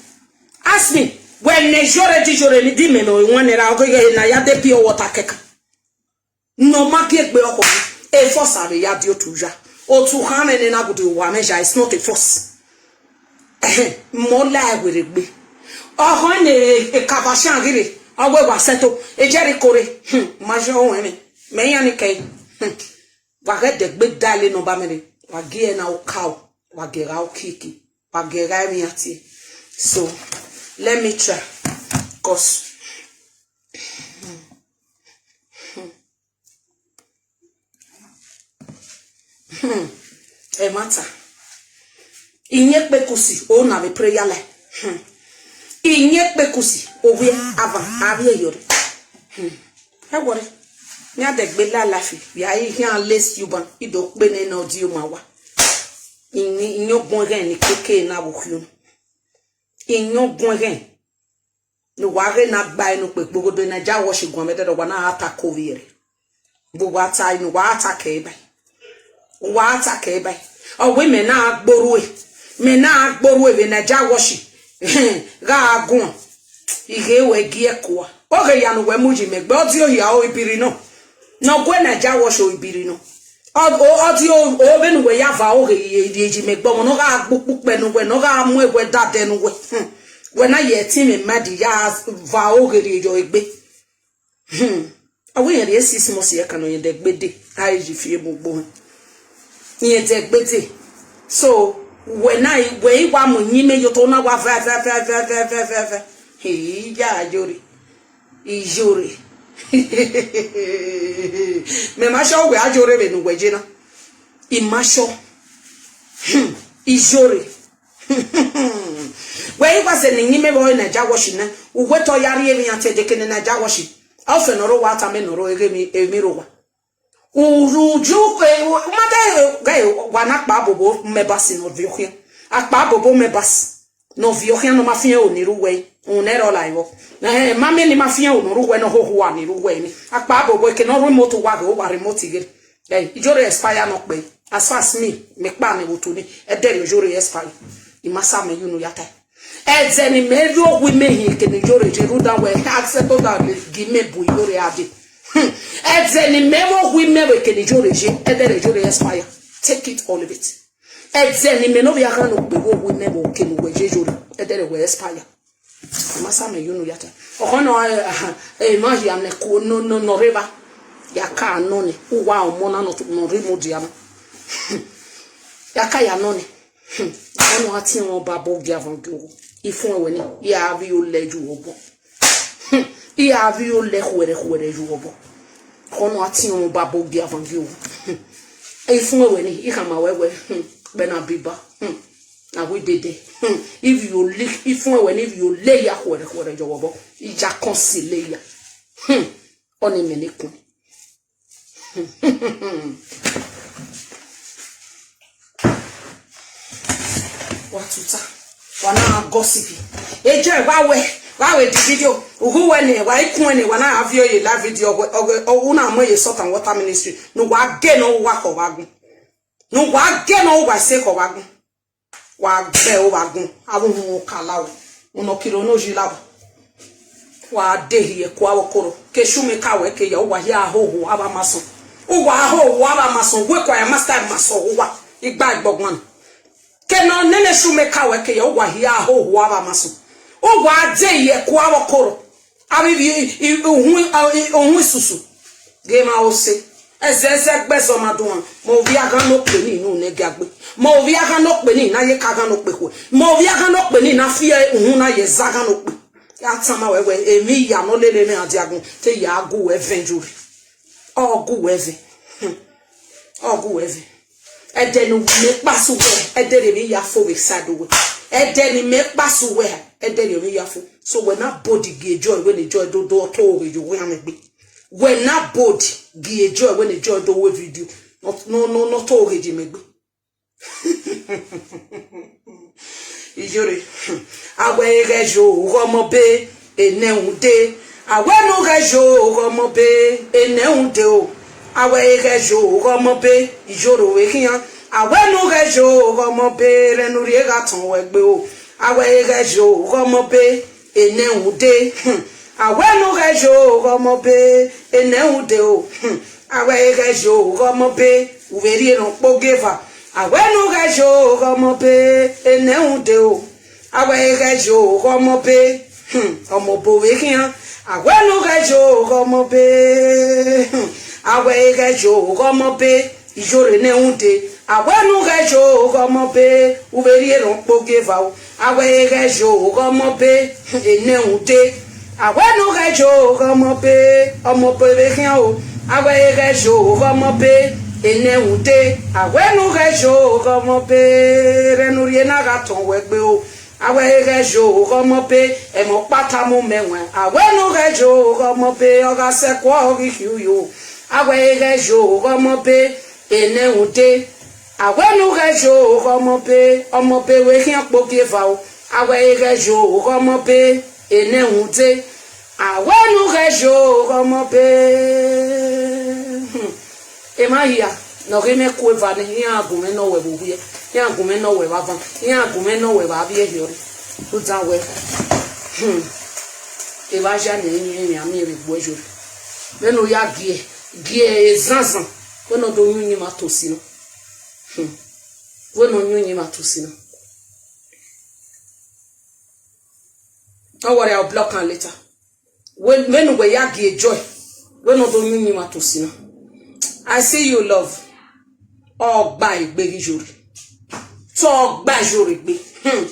Ask me. Wẹ ne iyore de iyore ni di mẹ nọ wan nẹ ra, ọ ghe na ya de pure water kẹkan. Ne ọ ma gie egbe ọkhọ, a force a vbe ya die otu ya. Otu khan mwẹ ne na gude uwa mwẹ ya, it's not a force. Ẹhẹn, mọ la ẹre werriegbe. Ọkhọ ne e kava sian ghi rre, ọ wẹ wa sẹto, e Jericho rre. Hmm, ma yọ ruẹn mwẹ. Mẹ iran ni kẹe. Hmm. Wa ghẹ dẹgbe da ẹre ne ọ ba mwẹ rre. Wa gie ẹre na okaro, wa gie gha okieki, wa gie gha emwi iran tie. So, let me try. Cause, hmm, hmm, hmm, ẹmwata. Iyẹn kpekusi, o na vbe prayer line. Hmm. Iyẹn kpekusi, ovbi avan, avbiẹ yọrre. Hmm. Ẹ wọrẹ, ne a dẹgbe la life, ya i khian lace yuban, i do kpe ne ne ọ di oma wa. Iyẹn, iyẹn ọgbọn ẹghẹ ni keke na vbe okhion. Iyẹn ọgbọn ẹghẹ. Ne uwa ghe na gba ẹre ne ukpo kpe ghodo, Niger Watch guan mwẹ dẹdẹ, wa na gha ta ko vbiẹ rre. Vbe uwa ta ẹre ne uwa gha ta kẹ ẹre ba. Uwa gha ta kẹ ẹre ba. Ọ wẹ mẹ na gbe orhu ẹre, mẹ na gbe orhu ẹre vbe Niger Watch gha guan. I ghe wẹ gie ẹre kua. Ọ ghe ya ne uwẹ mu yi mẹ gbe, ọ di ohia oro ibiri nọ. Ne ọ gue Niger Watch oro ibiri nọ. Ọ, ọ, ọ di o, o vbene uwẹ ya va oghe rhie, rhie yi mẹ gbe ọmọ ne ọ gha gbe ukpukpẹ ne uwẹ, ne ọ gha mu ẹwẹ dadẹ ne uwẹ. Hmm. Wẹ na ye ẹtin mwẹ ma di ya va oghe rhie yọ egbe. Hmm. Ọ wẹ irẹn rhie six months ẹkan ne irẹn dẹgbe dee, a i yi fi emu gbe ohẹn. Irẹn dẹgbe dee. So, wẹ na, wẹ i wa mu iyẹn mẹ ye otọ na wa vẹ, vẹ, vẹ. Iya, Iyore. Iyore. Mẹ ma sure wẹ a yore vbene uwẹ ye na. I ma sure. Hmm. Iyore. Wẹ i wa sẹ ne iyẹn mẹ vbe ọre Niger Watch na. Uwẹ te ọ ya rhie emwi iran te deke ne Niger Watch. Ọfẹ ne ọ rre owa, tama ne ọ rre eghe emwi, emwi rre owa. Uju, eh, ma te, eh, wa na akpa bobo mẹ ba si ne ọ viọ khian. Akpa bobo mẹ ba si ne ọ viọ khian, ne ọ ma fian ero ni rre uwẹ, uhunmwu nẹ rọ la vbọ. Eh, ma miẹn ne ima fian ero ni rre uwẹ, ne ọ hoho ua ni rre uwẹ ni. Akpa bobo eke ne ọ rre imoto uwa ghe, uwa rre imoto ighe. Eh, Iyore expire nọ kpẹẹ. As far as me, mẹ kpa ne vbe otu ni, ẹdẹrriọ Iyore expire. I ma sa mẹ ye unu ya tae. Ẹdẹ ne imẹ rhie owa imẹ hin eke ne Iyore ye, rhunmwuda wẹ accept order gie imẹ bu Iyore a dee. Hmm. Ẹdẹ ne imẹ rhie owa imẹ vbe eke ne Iyore ye, ẹdẹrriọ Iyore expire. Take it or leave it. Ẹdẹ ne imẹ ne ovbi aghan ne okpegho owa imẹ vbe eke ne uwẹ ye Iyore, ẹdẹrriọ wẹ expire. I ma sa mẹ ye unu ya tae. Ọkhọ nọ, eh, eh, emwa hia ne ku, nọ, nọ, nọ rre evba. Ya ka nọ nẹ, uwa ọmọ na nọ, nọ rre mudia na. Ya ka ya nọ nẹ. Hmm. Ọnọ a tiẹn mwẹ ọba bọ gie avan gie owo. Ifun ẹwẹ ni, I a vbe olẹ ye uwẹ obọ. Hmm. I a vbe olẹ khuẹrhẹ khuẹrhẹ ye uwẹ obọ. Ọnọ a tiẹn mwẹ ọba bọ gie avan gie owo. Hmm. Ifun ẹwẹ ni, I khama wẹ wẹ, hmm, vbe na biba. Hmm. Na wẹ dede. Hmm. I vbe olẹ, ifun ẹwẹ ni, I vbe olẹ ya khuẹrhẹ khuẹrhẹ ye uwẹ obọ. I ya kọn sẹ lẹ ya. Hmm. Ọnii mẹ ne kun. Wa tuta, wa na gossip. Eje wa wẹ, Wa wẹ the video, uhu wẹ ne wa i kun ne wa na viọ ye live video, ọghe, ọghe, ọghe, u na mu ye Salt and Water Ministry, ne uwa gẹ ne uwa khọ vbe agbọn. Ne uwa gẹ ne uwa se khọ vbe agbọn. Wa gbe o vbe agbọn, avbe uhunmwu ka la wẹ, unọ kiro ne oji la wẹ. Wa de hiẹ ku avbe okoro, ke shume ka wẹ ke ya, uwa hia hoho avbe amasọn. Uwa hoho avbe amasọn, wẹ kua ya master amasọn uwa, igba ẹgbọgban. Ke nọ nene shume ka wẹ ke ya, uwa hia hoho avbe amasọn. Uwa de hiẹ ku avbe okoro. Avbe ivbi, i, i, uhun, i, uhun isusu. Ghe emwa ose. Ẹzẹzẹ gbe ẹzọ ma duan. Ma ovbi aghan ne okpe ni unu nẹ giagbe. Ma ovbi aghan ne okpe ni na ye ka aghan ne okpe khuẹ. Ma ovbi aghan ne okpe ni na fi uhunmwu na ye zẹ aghan ne okpe. Ya tama wẹ wẹ, emwi iya ne ọ lele mwẹ adiagun, te ya gu wẹ vẹn jori. Ọ gu wẹ vẹn. Hmm. Ọ gu wẹ vẹn. Ẹdẹ ne imẹ kpa sẹ uwẹ, ẹdẹ ne emwi ya fo vbe side uwẹ. Ẹdẹ ne imẹ kpa sẹ uwẹ, ẹdẹ ne emwi ya fo. So wẹ na bold gie Joy, wẹ ne Joy do do ọ to ghe ye uwẹ amẹ gbe. Wẹ na bold gie Joy, wẹ ne Joy do wẹ video. Nọ, nọ, nọ, nọ to ghe ye mẹ gbe. Iyore. Awẹ ghẹ yo ghọmọ be, enẹ unde. Awẹ nu ghẹ yo ghọmọ be, enẹ unde o. Awẹ ghẹ yo ghọmọ be, iyore vbe khian. Awẹ nu ghẹ yo ghọmọ be, rẹn ne u rhie gha tọn wẹ gbe o. Awẹ ghẹ yo ghọmọ be, enẹ unde. Hmm. Awẹ nu ghẹ yo ghọmọ be, enẹ unde o. Hmm. Awẹ ghẹ yo ghọmọ be, u vbe rhie ne ọ kpe ogieva. Awẹ nu ghẹ yo ghọmọ be, enẹ unde o. Awẹ ghẹ yo ghọmọ be, hmm, ọmọ obo vbe khian. Awẹ nu ghẹ yo ghọmọ be, hmm, awẹ ghẹ yo ghọmọ be, iyore ne unde. Awẹ nu ghẹ yo ghọmọ be, u vbe rhie ne ọ kpe ogieva o. Awẹ ghẹ yo ghọmọ be, hmm, enẹ unde. Awẹ nu ghẹ yo ghọmọ be, ọmọ obo vbe khian o. Awẹ ghẹ yo ghọmọ be, enẹ unde. Awẹ nu ghẹ yo ghọmọ be, rẹn ne u rhie na gha tọn wẹ gbe o. Awẹ ghẹ yo ghọmọ be, ẹmwẹ ọkpa tama mẹ wẹn. Awẹ nu ghẹ yo ghọmọ be, ọ gha sẹ ẹko ọ ghi khian uyo. Awẹ ghẹ yo ghọmọ be, enẹ unde. Awẹ nu ghẹ yo ghọmọ be, ọmọ obo vbe khian kpe ogieva o. Awẹ ghẹ yo ghọmọ be, enẹ unde. Awẹ nu ghẹ yo ghọmọ be. Hmm. Emwa hia ne ọ ghi mwẹ ku eva nẹ, iran gun mwẹ ne ọ wẹ vbe ovbiẹ, iran gun mwẹ ne ọ wẹ vbe avan, iran gun mwẹ ne ọ wẹ vbe avbiẹ hiọrre. Rhunmwuda wẹ, hmm, evba ya ne emwi a miẹn vbe egbe uẹ yo. Vbene u ya gie, gie ezanzan, wẹ ne ọ do yin uyinmwẹ tosi nọ. Hmm. Wẹ ne ọ yin uyinmwẹ tosi nọ. Don't worry, I'll block am later. Wẹ, vbene uwẹ ya gie Joy, wẹ ne ọ do yin uyinmwẹ tosi nọ. I see you, love. Ọ gba egbe ghi yore. Te ọ gba yore egbe. Hmm.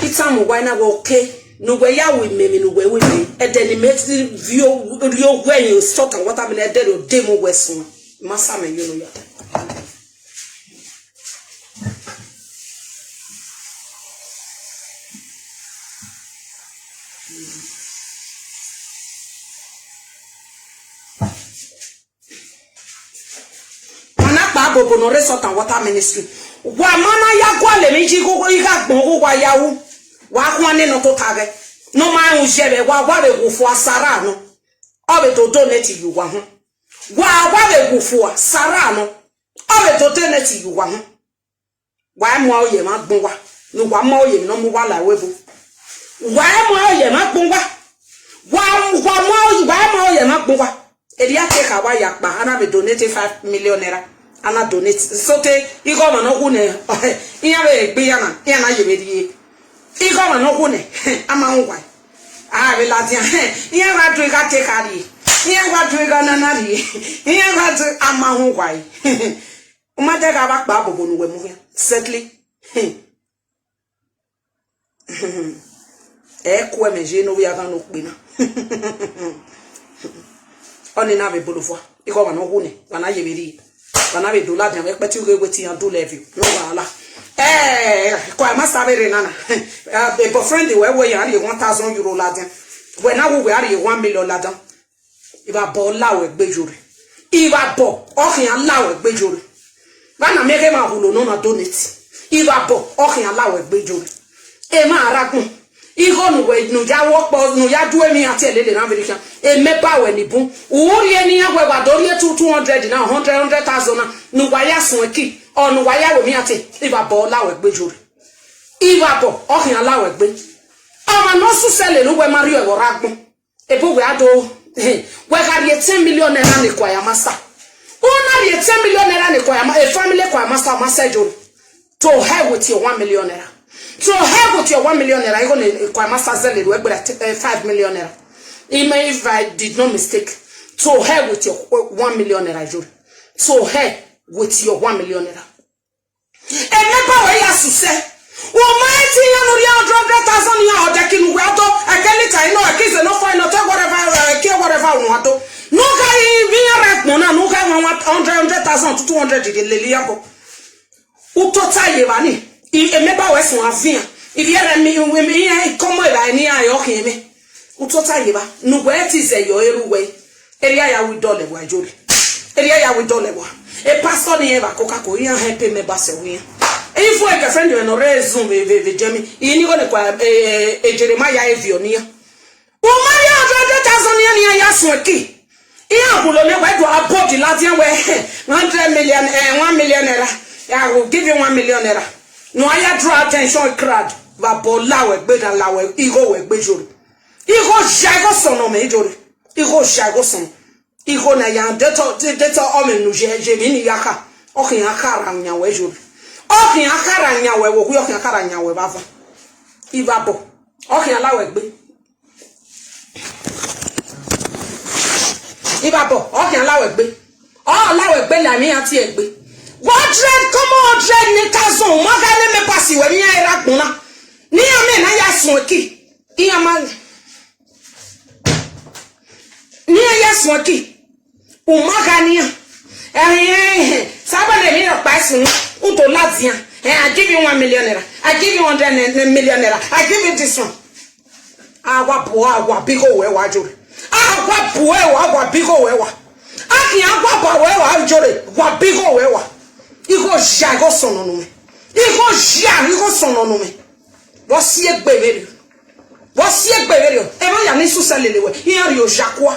Itamu wa na wẹ oke. Ne uwẹ ya ru imẹ emwi ne uwẹ ru imẹ. Ẹdẹ ne imẹ viọ, rhie owẹ yin Salt and Water Ministry, ẹdẹ rẹ ọ de mu wẹ suẹn. Ma sa mẹ yo ne u ya ta. Ọna kpa bobo ne ọ rre Salt and Water Ministry. Wa ma na ya gualọ emwi yi igho, igho agbọn gho wa ya ru. Wa khuan nene ọ tota ghẹ. Ne ọ ma rẹn uyi ẹvbo, wa wa vbe wu fua Sarah nọ. Ọ vbe do donate ye uwa họn. Wa wa vbe wu fua Sarah nọ. Ọ vbe do donate ye uwa họn. Wa i mu aro ye emwa agbọn uwa, ne uwa mu aro ye emwi ne ọ mu uwa la ẹvbo ebo. Wa i mu aro ye emwa agbọn uwa. Wa, wa mu aro, wa i mu aro ye emwa agbọn uwa. Erriọ a te kha wa ya kpa, a na vbe donate five million naira. A na donate. Sọte, igho ọmwa ne ọ wu nẹ, iran vbe gbe iran na, iran na ye vbe rrie. Igho ọmwa ne ọ wu nẹ, a ma rẹn uwa. A vbe ladian, iran gha do igho a te kha rrie. Iran gha do igho a na na rrie. Iran gha do, a ma rẹn uwa. U ma dẹ gha vba kpa bobo ne uwẹ mu khian. Certainly. Ẹ ku ẹmwẹ ye ne ovbi aghan ne okpe na. Ọnii na vbe bolo fua. Igho ọmwa ne ọ wu nẹ, wa na ye vbe rrie. Wa na vbe do ladian vbe ẹkpẹti ughe wẹ te iran do lẹvie. No wahala. Eh, ko a ma sa vbe rre nana. Eh, boyfriend wẹ wẹ ya rhie one thousand euro ladian. Wẹ na wu wẹ a rhie one million ladian. Ivbabọ la wẹ gbe yore. Ivbabọ ọ khian la wẹ gbe yore. Vbana miẹn ghe emwa hulo nọ na donate. Ivbabọ ọ khian la wẹ gbe yore. Emwa arragbọn, Igho ne uwẹ ne u ya ru ọkpọ, ne u ya du emwi iran tie lele na vbe rhie khian. Emẹ ba wẹ ni bun. U rhie ne iran wẹ wa do rhie two, two hundred na, hundred, hundred thousand na, ne uwa ya suẹn ki, ọ ne uwa ya ru emwi iran tie, ivbabọ la wẹ gbe yore. Ivbabọ, ọ khian la wẹ gbe. Ọmwa ne ọ susẹ lele uwẹ ma rhie ẹvbo rre agbọn. Ebe uwẹ a do, wẹ gha rhie ten million naira ne choir master. U na rhie ten million naira ne choir ma-, e family choir master, ọ ma sẹ yore. To hell with your one million naira. To hell with your one million naira. Igho ne choir master zẹ lele uwẹ gberra, eh, five million naira. Ima, if I did not mistake, to hell with your one million naira, yore. To hell with your one million naira. Emẹ ba wẹ ya susẹ. Wẹ ma i te iran ne u rhie hundred, hundred thousand iran, ọ dẹki ne uwẹ a do, ẹkẹ lita inọ, ẹkẹ ize nọ fọ inọ, te whatever, eh, ẹkẹ whatever unu a do. Ne u gha ri vbe iran rre agbọn na, ne u gha wan one hundred, hundred thousand to two hundred lele iyabọ. U tota ye evba ni, i-, emẹ ba wẹ suẹn avian. Ivbi ẹre mi, mi, mi, iran i kọmọ evba ni iran re ọ khian mwẹ. U tota ye evba, ne uwẹ te zẹ yọ ere uwẹ. Erriọ a ya ru idọlẹ vbe uwa, yore. Erriọ a ya ru idọlẹ vbe uwa. E pastor ni rẹn vbe Coca-Cola, iran help emẹ ba sẹ wẹ iran. Even girlfriend mwẹ ne ọ rre zun vbe, vbe, vbe Germany, I ni igho ne kua, eh, eh, Jeremiah e viọ ne iran. U ma rhie hundred, hundred thousand iran ne iran ya suẹn ki. Iran wulo ne wẹ do a body ladian wẹ, hundred million, eh, one million naira. I will give you one million naira. Ne uwa ya draw attention crowd. Vbe abọ la wẹ gbe na, la wẹ igho wẹ gbe, yore. Igho ya igho sọnnọ mẹ, yore. Igho ya igho sọnnọ. Igho na ya de tọ, de, de tọ ọmọ unu ye, ye emwi ni ya kha. Ọ khian kha ra yan wẹ, yore. Ọ khian kha ra yan wẹ vbe okhui, ọ khian kha ra yan wẹ vbe avan. Ivbabọ. Ọ khian la wẹ gbe. Ivbabọ, ọ khian la wẹ gbe. Ọ la wẹ gbe la emwi iran tie gbe. Hundred, kọmọ hundred ne ka zọn, u ma gha ne emẹ ba si wẹ emwi iran rre agbọn na. Ne iran mẹ na ya suẹn ki. Iran ma, ne iran ya suẹn ki. U ma gha nian. Ẹhẹn, sabọ ne emwi rhọkpa sunu, u do ladian. Eh, I give you one million naira. I give you hundred million naira. I give you this one. A wa bu, a wa bi igho wẹ wa, yore. A wa bu ẹ, a wa bi igho wẹ wa. A khian wa ba wẹ wa, yore, wa bi igho wẹ wa. Igho ya igho sọnnọ unu mwẹ. Igho ya igho sọnnọ unu mwẹ. Vbe ọ si egbe vberriọ. Vbe ọ si egbe vberriọ. Emwa ya ni susẹ lele wẹ, iran rhie oya kua.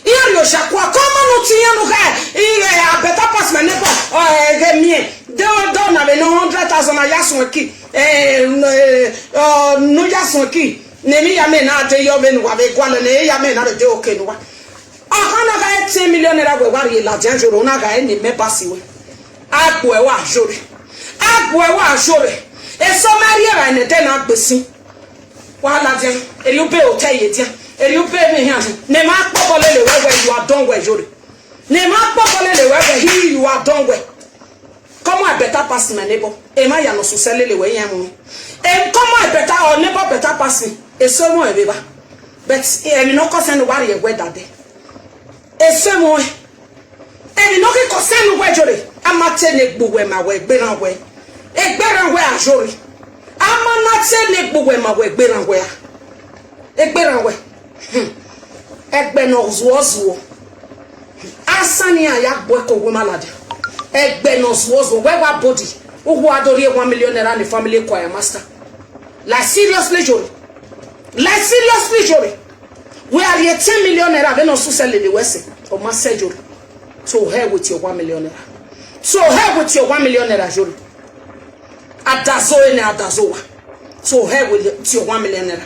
Iran rhie oya kua. Kọmọ ne u te iran nu kha, ighẹ a better pass my neighbor, ọ, ẹghẹ miẹn. De, de ọna vbe ne hundred thousand a ya suẹn ki. Eh, eh, ọ, ne u ya suẹn ki. Ne emwi ya mẹ na de yọ vbene uwa vbe gualọ, ne emwi ya mẹ na vbe de oke ne uwa. Ọkhan na gha re ten million naira wẹ wa rhie ladian, yore, ọ na gha re ne emẹ ba si wẹ. A gbuẹ wa, yore. A gbuẹ wa, yore. Eso ma rhie evba ne ẹdẹ na gbe sin. Wa ladian, erriọ ube otọ ye dian, erriọ ube emwi hian, ne emwa kpọkọ lele wẹ wẹ, you are done wẹ, yore. Ne emwa kpọkọ lele wẹ wẹ, he, you are done wẹ. Come on, better pass my neighbor. Emwa ya ne ọ susẹ lele wẹ, iran mu. Em, come on, better, or neighbor better pass me. Eso mu ẹvbe ba. But emwi ne ọ kọsẹ ne uwa rhie wẹ dade. Eso mu. Emwi ne ọ ghi kọsẹ ne uwẹ, yore. A ma te ne egbe uwẹ ma wẹ egbe rran wẹ. Egbe rran wẹ a, yore. A ma na te ne egbe uwẹ ma wẹ egbe rran wẹ a. Egbe rran wẹ. Hmm. Ẹgbẹ ne ọ zuọ zuọ. Asan ne iran ya gbe ẹko wẹ ma ladian. Ẹgbẹ ne ọ zuọ zuọ. Wẹ wa body. Uwa do rhie one million naira ne family choir master. Like, seriously, yore. Like, seriously, yore. Wẹ a rhie ten million naira vbene ọ susẹ lele wẹ sẹ. Ọ ma sẹ, yore. To hell with your one million naira. To hell with your one million naira, yore. Adazo ene, adazo wa. To hell with your one million naira.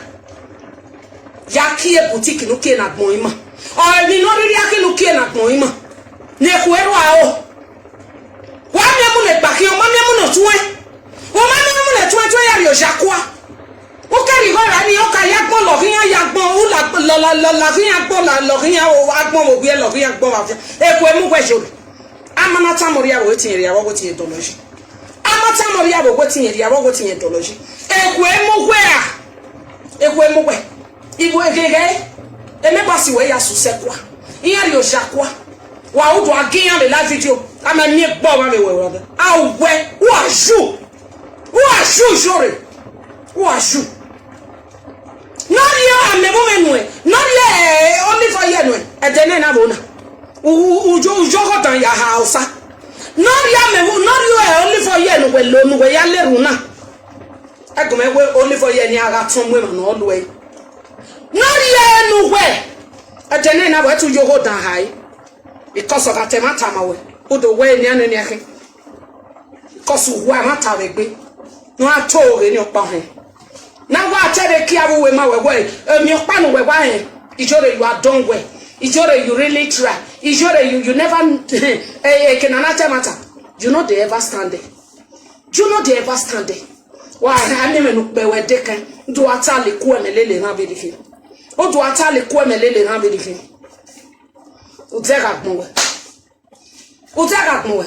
Ya kie boutique ne u kie ne agbọn ima. Ọ emwi ne ọ rhirhi a kie ne u kie ne agbọn ima. Ne khuẹ ru aro. Wa miẹn mu ne gba khian, ọ ma miẹn mu ne tuẹn. Ọ ma miẹn mu ne tuẹn, tuẹn ya rhie oya kua. U kẹrẹ igho ra ni, ọ ka ya agbọn lọghe iran, ya agbọn, u la, la, la, la, lọghe iran agbọn, la, lọghe iran agbọn vbe owiẹ, lọghe iran agbọn vbe afian. Ekhue mu wẹ yore. A ma na tama orriarhọ, wẹ te irẹn rhie avbe ọghe te irẹn dọlọ yi. A ma tama orriarhọ, wẹ te irẹn rhie avbe ọghe te irẹn dọlọ yi. Ekhue mu wẹ a. Ekhue mu wẹ. Ibo egheghe, emẹ ba si wẹ ya susẹ kua. Iran rhie oya kua. Wa udu a gi iran vbe live video. A ma miẹn egbe ọmwa vbe wẹ wẹ. A wẹ, who are you? Who are you, yore? Who are you? Ne ọ rhie amẹ vbe nuẹn, ne ọ rhie, eh, olive oil nuẹn, ẹdẹ nẹ na vbo na. U, u, uyo, uyo ọgọdan ya ha osa. Ne ọ rhie amẹ vbe, ne ọ rhie, eh, olive oil ne uwẹ lo, ne uwẹ ya le erhunmwu na. Ẹgọmẹ wẹ Olive Oil ne a gha tọn mu emwa ne ọ luẹ. Ne ọ rhie ne uwẹ. Ẹdẹ nẹ na wẹ tu yo ho dan hae. Because ọ gha ta ẹmwata ma wẹ. U do wẹ enian nene ẹkhin. Because uwa ẹmwata vbe egbe. Ne a to ghe ne ọkpa hẹn. Na wa te vbe kia vbe uwẹ ma wẹ wẹ, emwi ọkpa ne uwẹ wa hẹn. Ijore, you are done well. Ijore, you really try. Ijore, you, you never, eh, eh, eke ne a na ta ẹmwata. You no dey ever stand there. You no dey ever stand there. Wa ha ni mwẹ ne ukpẹ wẹ dekẹn. U do wa ta lele ku ẹmwẹ lele rhan vberriọ. U do wa ta lele ku ẹmwẹ lele rhan vberriọ. U zẹ gha gbọn wẹ. U zẹ gha gbọn wẹ.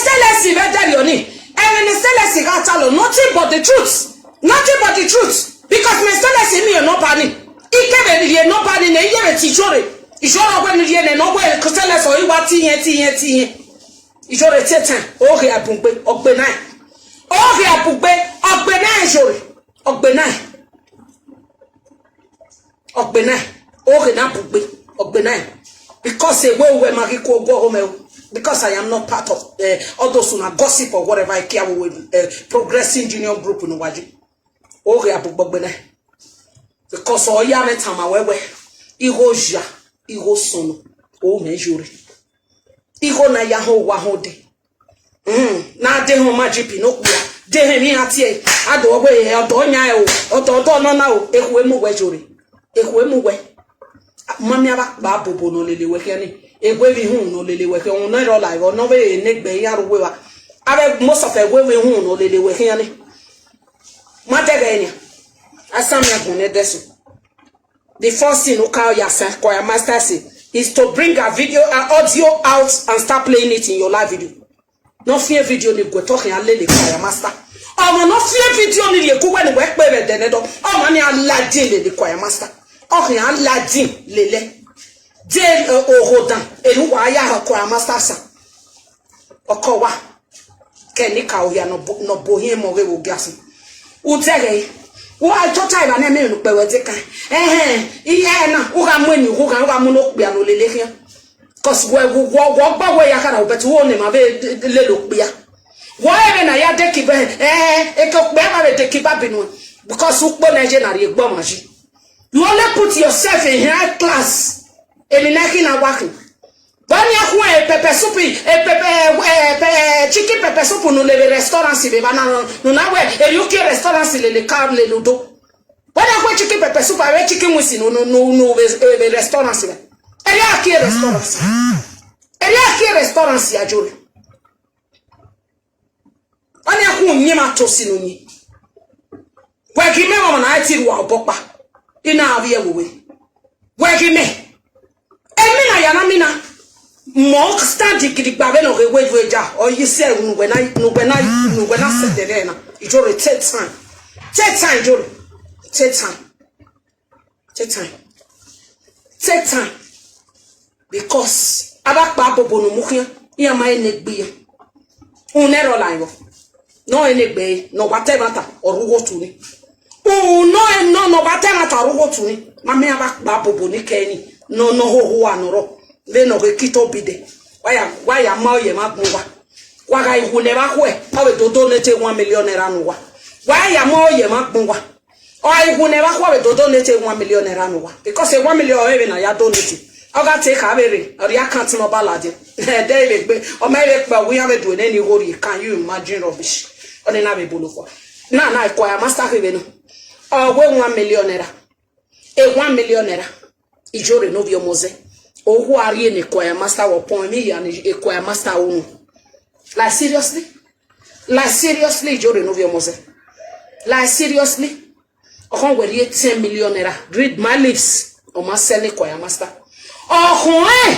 Stainless vbe dẹrriọ ni. Ẹmwẹ ne Stainless gha ta lọ, nothing but the truth. Nothing but the truth. Because mẹ Stainless miẹn nọmba ni. I kevbe rhie nọmba ni nẹ, I ye vbe tie Ijore. Ijore wẹ ne I rhie nẹ, ne ọ wẹ Stainless ọre I wa tie iyẹn, tie iyẹn, tie iyẹn. Ijore, take time. Ọ ghi a bun gbe, ọ gbe na. Ọ ghi a bun gbe, ọ gbe na Ijore. Ọ gbe na. Ọ gbe na. Ọ ghe na bun gbe, ọ gbe na. Because ewe uwẹ ma ghi ku oguọghọ mẹ o. Because I am not part of, eh, all those una gossip or whatever. I care we, eh, Progressive Union Group ne uwa ye. Ọ ghi a bun gbe, ọ gbe na. Because ọ ya mwẹ tama wẹ wẹ, igho ya, igho sunu, ọ mẹ Ijore. Igho na ya họn owa họn odẹ. Mm, na de họn ma G P ne okpia. De họn emwi iran tie. A do wẹ, ọdọ yan o, ọdọ, ọdọ nọ na o, ekhue mu wẹ Ijore. Ekhue mu wẹ. Ma miẹn avbe akpa bobo ne ọ lele wẹ khian ni. Ewe vbe ihunmwu ne ọ lele wẹ khian. Ọmwa ne ọ rrọọ la ẹvbo, ne ọ vbe ne egbe iran rre uwu evba. Avbe most of ewe vbe ihunmwu ne ọ lele wẹ khian ni. Ma dẹghẹ nian. Asan miẹn agbọn ne ẹdẹso. The first thing Ukaoya send choir master say is to bring a video, an audio out and start playing it in your live video. Ne ọ fian video ni guẹ te ọ khian lele choir master. Ọmwa ne ọ fian video ni rhie ku uwẹ ne uwẹ kpe vbe ẹdẹ nẹ dọ, ọmwa ni a ladin lele choir master. Ọ khian ladin lele. De, eh, oho dan, enu wa ya ha choir master sa. Ọkọ wa, kẹ ne I ka ohia ne ọ bo, ne ọ bo ohiẹn mẹ ọghe vbe ogiasin. U dẹghẹ, u gha tota evba ne ẹmwẹ ne ukpẹ wẹ de kan. Ẹhẹn, iye na, u gha mu eni ughughan, u gha mu ne okpia ne olele khian. Cause wẹ, wẹ, wẹ, wẹ ọgba wẹ ya khara, but wẹ ne ma vbe lele okpia. Wẹ ẹmwẹ na ya deki ba, eh, eke okpia ma vbe deki ba binu. Because ukpo na ye na rhie egbe ọmwa yi. You only put yourself in high class. Emwi na khin na wa khin. Bani a khuẹn pepper soup, eh, pepper, eh, pe-, chicken pepper soup nu lele restaurant vbe ba na, nu na wẹ, eri uki restaurant lele ka lele udo. Bani a khuẹn chicken pepper soup, avbe chicken wings nu, nu, nu, nu vbe, eh, vbe restaurant vbe. Eri a ki restaurant. Eri a ki restaurant ya Ijore. Ọni ẹkhu uyinmwẹ ma tosi ne uyinmwẹ. Wẹ ghi mẹ ọmwa na ti rua obọ ọkpa, I na vbiẹ vbe uwẹ. Wẹ ghi mẹ. Emwi na ya na mina. Mọ stand gidigba vbene ọ ghe wẹ ive ja, ọ ye sẹ ne uwẹ na, ne uwẹ na, ne uwẹ na sẹ dẹrẹ na. Ijore, take time. Take time, Ijore. Take time. Take time. Take time. Because avbe akpa bobo ne u mu khian, iran ma he ne egbe iran. Unẹ rọ la vbọ. Ne ọ he ne egbe ẹre, ne ọ wa ta ẹmwata, ọ rre ugho otu ni. Unẹ nọ, ne ọ wa ta ẹmwata, ọ rre ugho otu ni. Ma miẹn avbe akpa bobo ni kẹ ni, ne ọ, ne ọ hoho ua ne ọ rrọọ. Vbene ọ ghe Kito Bide. Wa ya, wa ya ma oye mwa gbọn uwa. Wa gha iwu ne evba khuẹ, ọ vbe do donate one million naira ne uwa. Wa ya ma oye mwa gbọn uwa. Ọ gha iwu ne evba khuẹ, ọ vbe do donate one million naira ne uwa. Because one million ọre vbe na ya donate. Ọ gha te kha vbe rre, ọ rhie account number ladian. Ẹdẹ vbe gbe, ọ ma vbe kpa uwu iran vbe do nene igho rhie. Can you imagine rubbish? Ọni na vbe bolo kua. Na, na, choir master khe vbe na. Ọ wẹ one million naira. E one million naira. Ijore ne ovbi ọmọ zẹ. Ohu a rhie ne choir master vbe ọpọn emwi hia ne choir master unu. Like seriously? Like seriously, Ijore ne ovbi ọmọ zẹ. Like seriously? Ọkhọn wẹ rhie ten million naira. Read my lips. Ọ ma sẹ ne choir master. Ọkhọn ẹ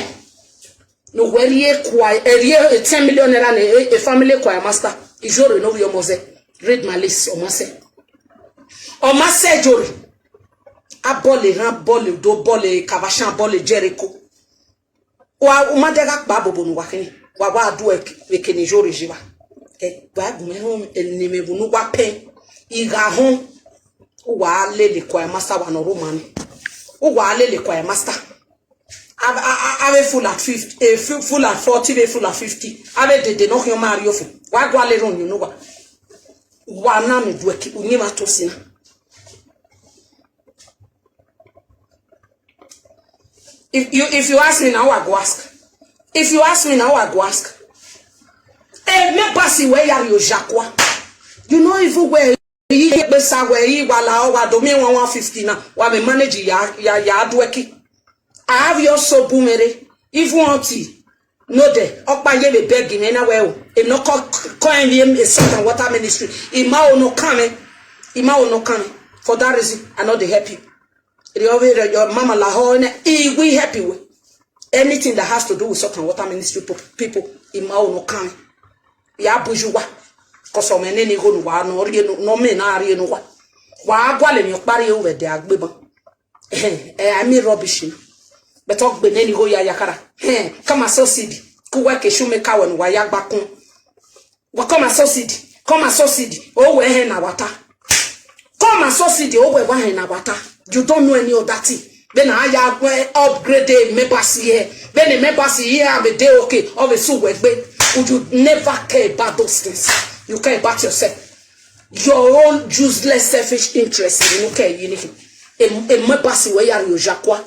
ne uwẹ rhie choir, ẹ rhie ten million naira ne e, e family choir master. Ijore ne ovbi ọmọ zẹ. Read my lips. Ọ ma sẹ. Ọ ma sẹ Ijore. A bọle erhan, bọle Udo, bọle Kavashan, bọle Jericho. Wa, u ma dẹghe akpa bobo ne uwa khin, wa wa du ẹre vbe eke ne Ijore ye evba. Ẹ, wa gu mwẹ họn ne imẹ vbe unu uwa pẹn. I gha họn, uwa lele choir master wa ne ọ rre oma ni. Uwa lele choir master. A, a, a, avbe full at fifty, eh, fu-, full at forty, vbe full at fifty. Avbe dede ne ọ khian ma rrie ofo. Wa gualọ erhunmwu ne uwa. Wa na mi duẹ ki uyinmwẹ Atosi na. If you, if you ask me now, I go ask. If you ask me now, I go ask. Emebasi wẹ ya rrie oya kua. You know, even where iye gbe sa wẹ, i wa la, ọ wa do miẹn one one fifty na, wa vbe manage ya, ya, ya duẹ ki. A vbe ọ so bu mwẹ rre, even until no de, ọkpa ye vbe beg mwẹ na wẹ o, emwi ne ọ kọ, kọ emwi e Salt and Water Ministry, I ma ho ne ọ kan mwẹ, I ma ho ne ọ kan mwẹ. For that reason, I no dey help you. Rhie ọvbe rẹ, your mama lahọ nẹ, I will help you with anything that has to do with Salt and Water Ministry po-, people, I ma ho ne ọ kan mwẹ. Ya bu iye uwa, cause ọ mwẹ nene igho ne uwa ne ọ rhie ne, ne ọ mẹ na rhie ne uwa. Wa gualọ emwi ọkpa rhie ru vbe ẹdẹ agbeban. Ẹ, I mean rubbish na. But ọ gbe nene igho ya yakara. Hẹn, come and succeed. Ku uwa ke shume ka wẹ ne uwa ya gba kun. Wa come and succeed. Come and succeed. O wẹ hẹn na wa ta. Come and succeed. O wẹ wa hẹn na wa ta. You don't know any other thing. Vbene a ya upgrade members here. Vbene members here have a day okay. Ọ vbe sẹ uwẹ egbe. You never care about those things. You care about yourself. Your own useless, selfish interest. You no care anything. E, emebasi wẹ ya rrie oya kua.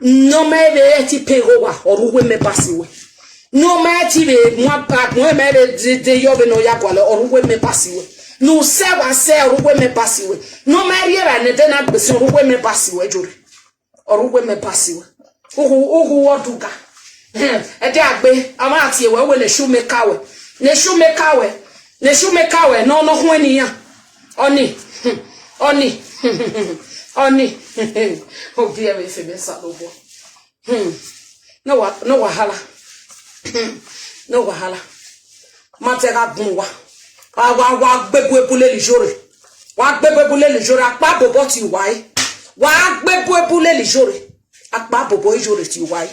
Ne ọ ma vbe ẹti pe igho wa, ọ rre uwu emebasi wẹ. Ne ọ ma ẹti vbe mu agbọn, ọ ma vbe de, de yọ vbene ọ ya gualọ, ọ rre uwu emebasi wẹ. Ne usẹ wa sẹ, ọ rre uwu emebasi wẹ. Ne ọ ma rhie ra ne ẹdẹ na gbese, ọ rre uwu emebasi wẹ, Ijore. Ọ rre uwu emebasi wẹ. Uhu, uhu wọ duga. Ẹdẹ agbe, a ma tie wẹ, wẹ ne shume ka wẹ. Ne shume ka wẹ. Ne shume ka wẹ, nọ, nọ khuẹn ne iran. Ọni, ọni, ọni. Ogie mwẹ, efe mwẹ, Osanobua. Hmm. No wa-, no wahala. Hmm. No wahala. Ma te gha gbọn uwa. Wa, wa, wa gbe ebu, ebu lele Ijore. Wa gbe ebu, ebu lele Ijore. Akpa bobo ti uwa e. Wa gbe ebu, ebu lele Ijore. Akpa bobo Ijore ti uwa e.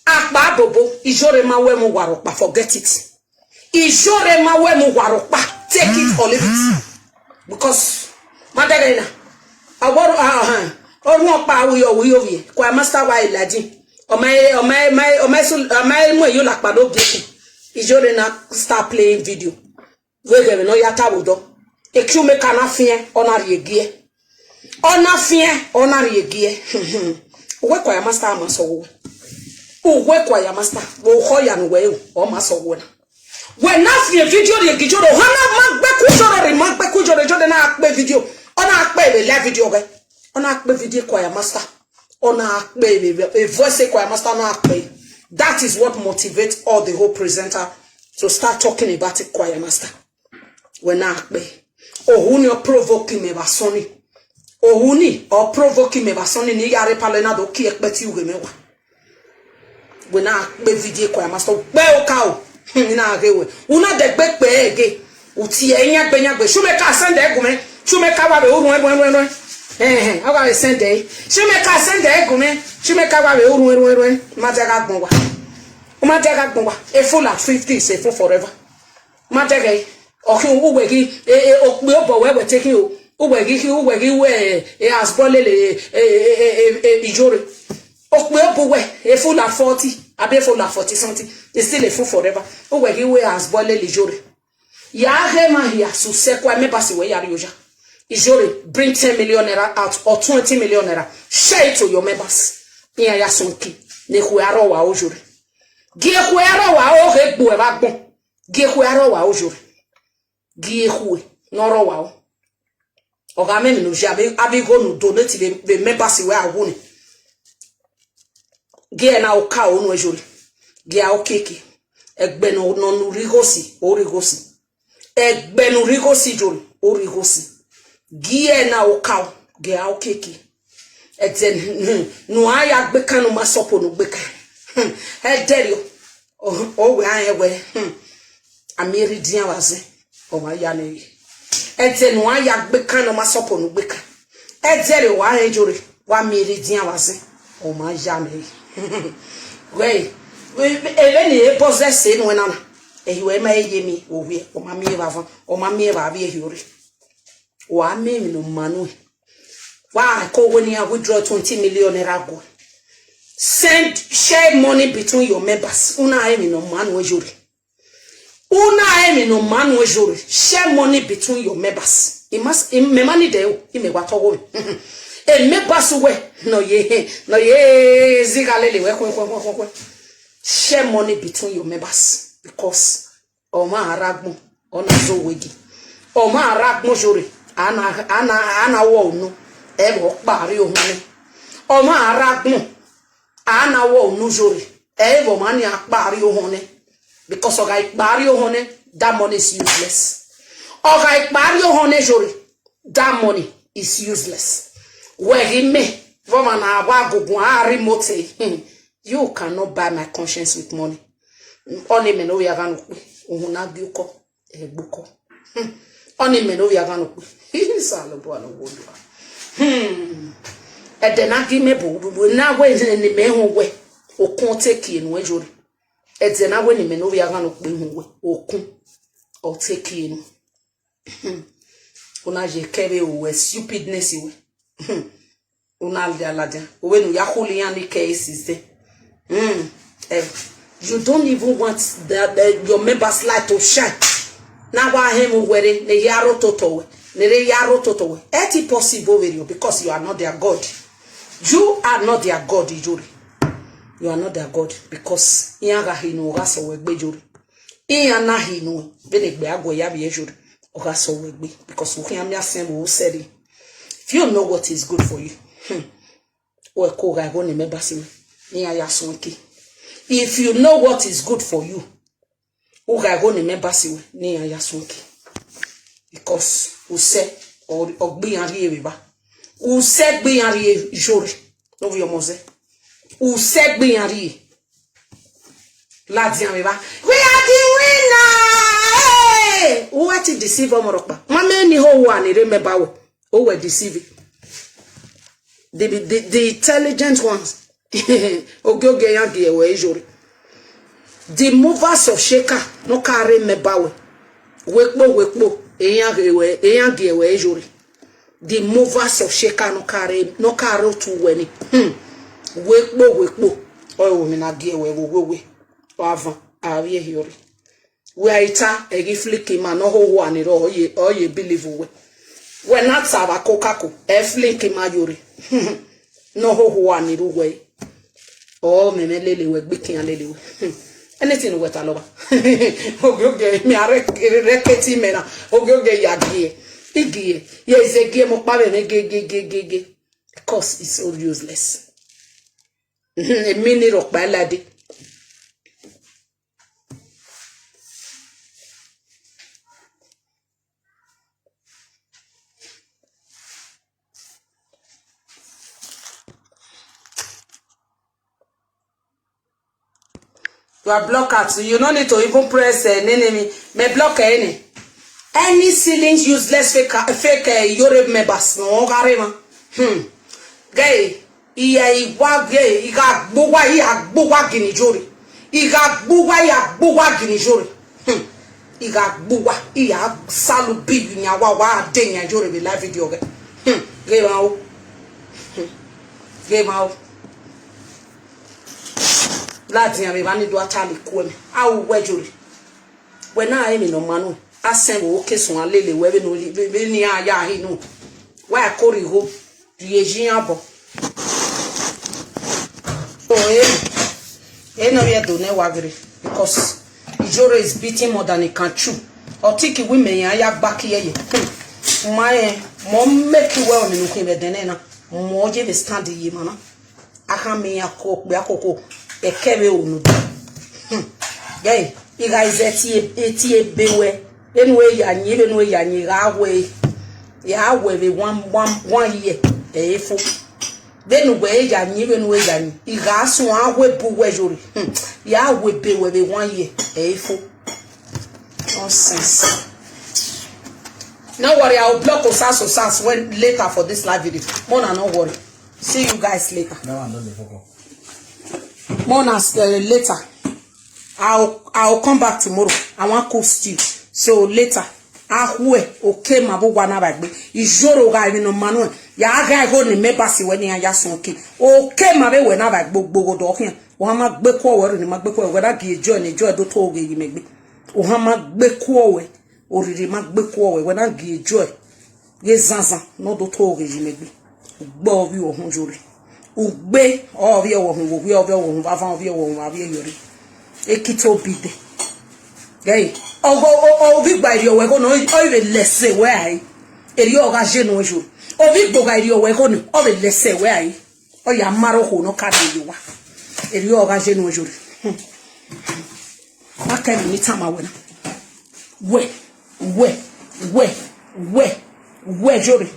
Akpa bobo Ijore ma wẹ mu uwa rhọkpa, forget it. Ijore ma wẹ mu uwa rhọkpa, take it or leave it. Because, ma dẹghe na, a wẹ, ah, ah, orhun ọkpa ru yọ, ru yọ vbiẹ, Choir Master wa Elijah. Ọ ma, ọ ma, ọ ma, ọ ma su, ọ ma mu eyo la kpa do gie ku. Ijore na start playing video. Vbe ghẹ vbe ne ọ ya ta vbe odọ. Ekiumeka na fiẹn, ọ na rhie gie. Ọ na fiẹn, ọ na rhie gie. Uwẹ Choir Master ma sẹ ọghe uwẹ. Uwẹ Choir Master, vbe okhọ ya ne uwẹ ru, ọ ma sẹ ọghe uwẹ na. Wẹ na fiẹn video rhie gie Ijore, ọ na ma gbe ku Ijore, ma gbe ku Ijore, Ijore na kpe video. Ọ na kpe vbe live video ghẹ. Ọ na kpe video Choir Master. Ọ na kpe vbe, vbe, a voice Choir Master na kpe. That is what motivates all the whole presenter to start talking about it, Choir Master. Wẹ na kpe. Ohu ni ọ provoke mẹ vbe asọn ni. Ohu ni ọ provoke mẹ vbe asọn ni, ne I ya rre palọ na do kie ẹkpẹti ughe mwẹ wa. Wẹ na kpe video Choir Master, u kpe oka o. Hmm, I na ghe wẹ. U na dẹgbe kpe ẹre ghe. U tie ẹre yangbe yangbe. Shumeka send ẹre gu mwẹ. Shumeka wa vbe ru ruẹn ruẹn ruẹn ruẹn. Ẹhẹn, ọ gha vbe send ẹre. Shumeka send ẹre gu mwẹ. Shumeka wa vbe ru ruẹn ruẹn ruẹn. Ma dia gha gbọn wa. Ma dia gha gbọn wa. A fool at fifty is a fool forever. Ma dẹghe, ọ khin uwẹ ghi, e, e, okpia obọ wẹ wẹ te khin o, uwẹ ghi khin, uwẹ ghi wẹ, e, asbọ lele, e, e, e, e, e, Ijore. Okpia obọ wẹ, a fool at forty, abi a fool at forty something, is still a fool forever. Uwẹ ghi wẹ asbọ lele Ijore. Ya ghe ma hia, su sẹ Choir members wẹ ya rrie oya. Ijore, bring ten million naira out or twenty million naira. Share it to your members. Iran ya sọn ki, ne ekhue a rrọọ wa o Ijore. Gie ekhue a rrọọ wa o, ghe gbe uẹ vbe agbọn. Gie ekhue a rrọọ wa o Ijore. Gie ekhue ne ọ rrọọ wa o. Ọ gha mwẹ emwi ne u ya vbe, avbe igho ne u donate vbe, vbe members wẹ a wu ni. Gie ẹre na oka o nuẹn Ijore. Gie a okiekie. Ẹgbẹ ne ọ, ne ọ, ne u rhie igho si, o rhie igho si. Ẹgbẹ ne u rhie igho si Ijore, o rhie igho si. Gie ẹre na oka o, gie a okiekie. Ẹdẹ ne, ne uan ya gbe kan ne u ma sọpọ ne u gbe kan. Ẹdẹrriọ, ọ, ọ wẹ a rẹn wẹ, hmm, a miẹn erha idian vbe azẹn, ọ ma ya nẹ re. Ẹdẹ ne uan ya gbe kan ne u ma sọpọ ne u gbe kan. Ẹdẹrriọ wa rẹn Ijore, wa miẹn erha idian vbe azẹn, ọ ma ya nẹ re. Wẹ, vbene e bọzẹ ẹse nuẹn na na, ẹhi ruẹ ma he ye emwi ovbiẹ, ọ ma miẹn vbe avan, ọ ma miẹn vbe avbiẹ ehio rre. Wa miẹn emwi ne ọ ma nuẹn. Wa ko wẹ ne iran withdraw twenty million naira guẹ. Send, share money between your members. U na rẹn emwi ne ọ ma nuẹn Ijore. Una emwi ne ọ ma nuẹn yore, share money between your members. I ma s-, I, mẹ ma need ẹre o, imẹ wa tọgho mwẹ. E members uwẹ ne ọ ye, ne ọ ye zigha lele wẹ khuẹn, khuẹn, khuẹn, khuẹn, khuẹn. Share money between your members, because ọmwa a rre agbọn, ọ na zẹ owẹ gie. Ọmwa a rre agbọn yore, a na, a na, a na wọ unu, ẹ vbe ọ kpa rrie ohọn nẹ. Ọmwa a rre agbọn, a na wọ unu yore, ẹ vbe ọmwa ni a kpa rrie ohọn nẹ. Because ọ gha kpa rrie ohọn nẹ, that money is useless. Ọ gha kpa rrie ohọn nẹ yore, that money is useless. Wẹ ghi mẹ, vbe ọmwa na wa gugu a rri motor, hmm, you cannot buy my conscience with money. Ọni mẹ ne ovbi aghan nọ kpe, uhunmwu na gie ukọ, ẹgbukọ. Hmm. Ọni mẹ ne ovbi aghan nọ kpe. Osanobua ne ọ wo do a. Hmm. Ẹdẹ na gie mẹ bu, bu, bu, na wẹ ne mẹ họn wẹ, okun ọ te kie nuẹn yore. Ẹdẹ na wẹ ne mẹ ne ovbi aghan nọ kpe họn wẹ, okun ọ te kie nuẹn. Hmm. Una ye kẹvbe owẹ, stupidness wẹ. Hmm. Una dia ladian. Owẹ ne u ya khuli iran ni kẹ esi zẹ. Hmm. Eh, you don't even want the, the, your members light to shine. Na wa hẹn mu wẹre, ne ya ro toto wẹ. Ne re ya ro toto wẹ. Eti possible vbe rriọ, because you are not their God. You are not their God, Iyore. You are not their God, because iran gha hinu, ọ gha sẹ wẹ gbe, Iyore. Iran na hinu, vbene egbe a guẹ ya vbiẹ Iyore, ọ gha sẹ wẹ gbe, because u khian miẹn asẹn vbe u sẹrriọ. If you know what is good for you, hmm, wẹ ko gha ẹghọ ne mẹ ba si wẹ, ne iran ya suẹn ke. If you know what is good for you, u gha ẹghọ ne mẹ ba si wẹ, ne iran ya suẹn ke. Because u sẹ, ọ, ọ gbe iran rrie vbe evba. U sẹ gbe iran rrie Iyore, ne ovbi ọmọ zẹ. U sẹ gbe iran rrie. Ladian vbe evba. We are the winner! Hey! U wa ti deceive ọmọ rhọkpa. Ma mẹ ni ho wa ni rre mẹ ba wẹ. O wẹ deceive. The, the, the intelligent ones. Ogiogie iran gie wẹ Iyore. The movers of Sheka, ne ọ ka rre mẹ ba wẹ. Wekpo, wekpo, iran gie wẹ, iran gie wẹ Iyore. The movers of Sheka ne ọ ka rre, ne ọ ka rre otu wẹ ni. Hmm. Wekpo, wekpo. Ọ ru emwi na gie wẹ vbe owewe. Ọ avan, a vbiẹ hiọrre. Wẹ a i ta, ẹ ghi flick ima ne ọ hoho a ni rrọọ, ọ ye, ọ ye believe wẹ. Wẹ na ta vbe akokako, ẹ flick ima Iyore. Ne ọ hoho a ni rre uwẹ. Ọ mẹ mwẹ lele wẹ, gbe ikian lele wẹ. Hmm. Anything ne uwẹ ta lọba. Ogiogie, mẹ a rẹ, rẹ keti mẹ na. Ogiogie ya gie. I gie. Ye ze gie mẹ ọkpa vbe mwẹ gie, gie, gie, gie, gie. Because it's so useless. Hmm, emi ni rhọkpa lade. You are blocked out. You no need to even press, uh, nene me. Me block any. Any silly, useless fake, fake, uh, Iyore members. No, Garema. Hmm. Gay. Iye igha gbe, igha gbe uwa, igha gbe uwa gini Iyore. Igha gbe uwa, igha gbe uwa gini Iyore. Hmm. Igha gbe uwa, igha salu bi yan wa, wa de yan Iyore vbe live video ghe. Hmm. Ghe ma o. Hmm. Ghe ma o. Ladian vbe evba ni do a ta ni ku ẹmwẹ. A ru wẹ Iyore. Wẹ na emwi ne ọ ma nuẹn, a sẹ vbe oke suẹn a lele wẹ vbene u, vbe, vbene iran ya hinu. Wa ko rhie igho, rhie ye iran obọ. So, eh, eh, no, we don't know what, because Iyore is beating more than he can chew. Ọ tiki wẹ imẹ iran ya gba kie ye. Hmm. Ma, eh, mọ make you well ni nu khin vbe ẹdẹnẹ na. Mọ ye vbe stand ye ma na. A khama iran ko okpia koko, ẹkẹ vbe unu. Hmm. Gẹ, I gha zẹ tie, tie ebe wẹ. Enu e ya yin, enu e ya yin, gha wẹ, ya wẹ vbe one, one, one year, ẹ i fo. Vbene uwẹ e ya yin, vbene uwẹ ya yin, I gha suẹn a wẹ bu wẹ Iyore. Hmm. Ya wẹ ebe wẹ vbe one year, ẹ i fo. Nonsense. No worry, I will block Osas Osas when later for this live video. Mona, no worry. See you guys later. That one don't dey fuck up. Mona, uh, later. I'll, I'll come back tomorrow. I want cook stew. So later. Akhue, oke ma vbe owa na vbe egbe. Iyore gha emwi ne ọ ma nuẹn. Ya gha igho ne mẹ ba si wẹ ne iran ya suẹn ke. Oke ma vbe wẹ na vbe egbe gbogbo do khian. Wa ma gbe kuọ wẹ rre ne ma gbe kuọ wẹ na gie joy ne joy do to ghe yi mẹ gbe. Ohan ma gbe kuọ wẹ, oriri ma gbe kuọ wẹ, wẹ na gie joy. Ghe zanzan ne ọ do to ghe yi mẹ gbe. Ugbe ovbi ọhọn yore. Ugbe ovbi ọhọn, ovbi ovbi ọhọn, vava ovbi ọhọn, avie yore. Ekita obide. Gẹi, ọgọ ovbi gba iriọ wẹ gho ne ọ vbe lẹsẹ wẹ ae. Eriọ gha ye nuẹn yore. Ovbi gbo gha iriọ wẹ gho ne ọ vbe lẹsẹ wẹ ae. Ọ ya ma rre okhuo ne ọ ka de ye owa. Eriọ gha ye nuẹn yore. Ma kẹ emwi ne I tama wẹ na. Wẹ, wẹ, wẹ, wẹ, wẹ yore.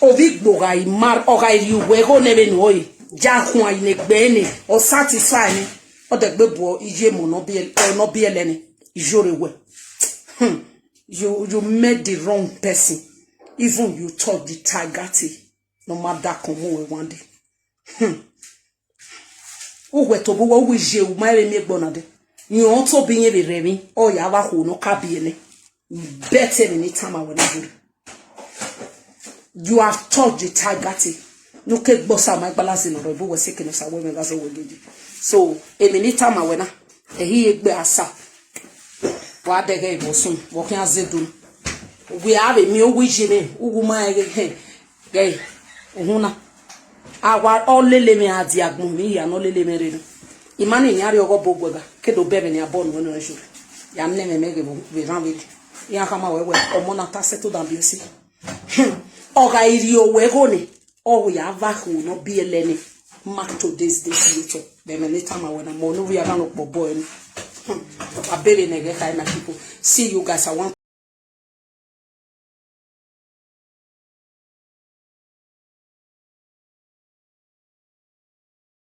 Ovbi gbo gha i ma, ọ gha rhie uwẹ igho nẹ vbene ọ re, ya khuan ne egbe ne, ọ satisfy nẹ, ọ dẹgbe bu iye emọ ne ọ biẹ, ọ ne ọ biẹlẹ nẹ, yore wẹ. Hmm. You, you met the wrong person. Even you touch the tiger tail. Ne ọ ma da kọn mu wẹ one day. Hmm. Uwẹ tobọ uwẹ, uwẹ iye, u ma vbe miẹn egbe ọna dẹ. Rẹn ọ tobọ irẹn vbe rre emwi, ọ ya vbe akhuo ne ọ ka biẹ nẹ. Bẹtẹ emwi ne I tama wẹ na yore. You have touched the tiger tail. Ne u ke gbe Osa ma igbalasi ne ọ rre ebe uwẹ sẹ eke ne Osa wẹ mwẹ gha zẹ wẹ gege. So, emwi ne I tama wẹ na, ẹhi egbe Asa. Wa dẹghẹ vbọ sunu, vbe ọ khian zẹ do na. Wẹ a vbe miẹn uwu iye mwẹ, uwu ma rẹn ghe, ghẹ, uhunmwu na. A wa ọ lele mwẹ a dia agbọn emwi hia ne ọ lele mwẹ rre na. I ma ne iran rrie ọghe obọ oguẹga, ke do bẹmwẹ ne a bọ nuẹn nuẹn zẹ. Ya nẹ mwẹ mẹ ghe vbe rhan vbe. Iran khama wẹ wẹ, ọmọ na ta settle down biẹ ẹse. Hmm. Ọ gha rhie owẹ igho nẹ, ọ ya vbe akhuo ne ọ biẹlẹ nẹ. Mark today's date later. Vbe emwi ne I tama wẹ na, mẹ ne ovbi a gha nọ kpọ bọ ẹre. Hmm. Wa bere nẹ ghẹ kha, my people. See you guys. I want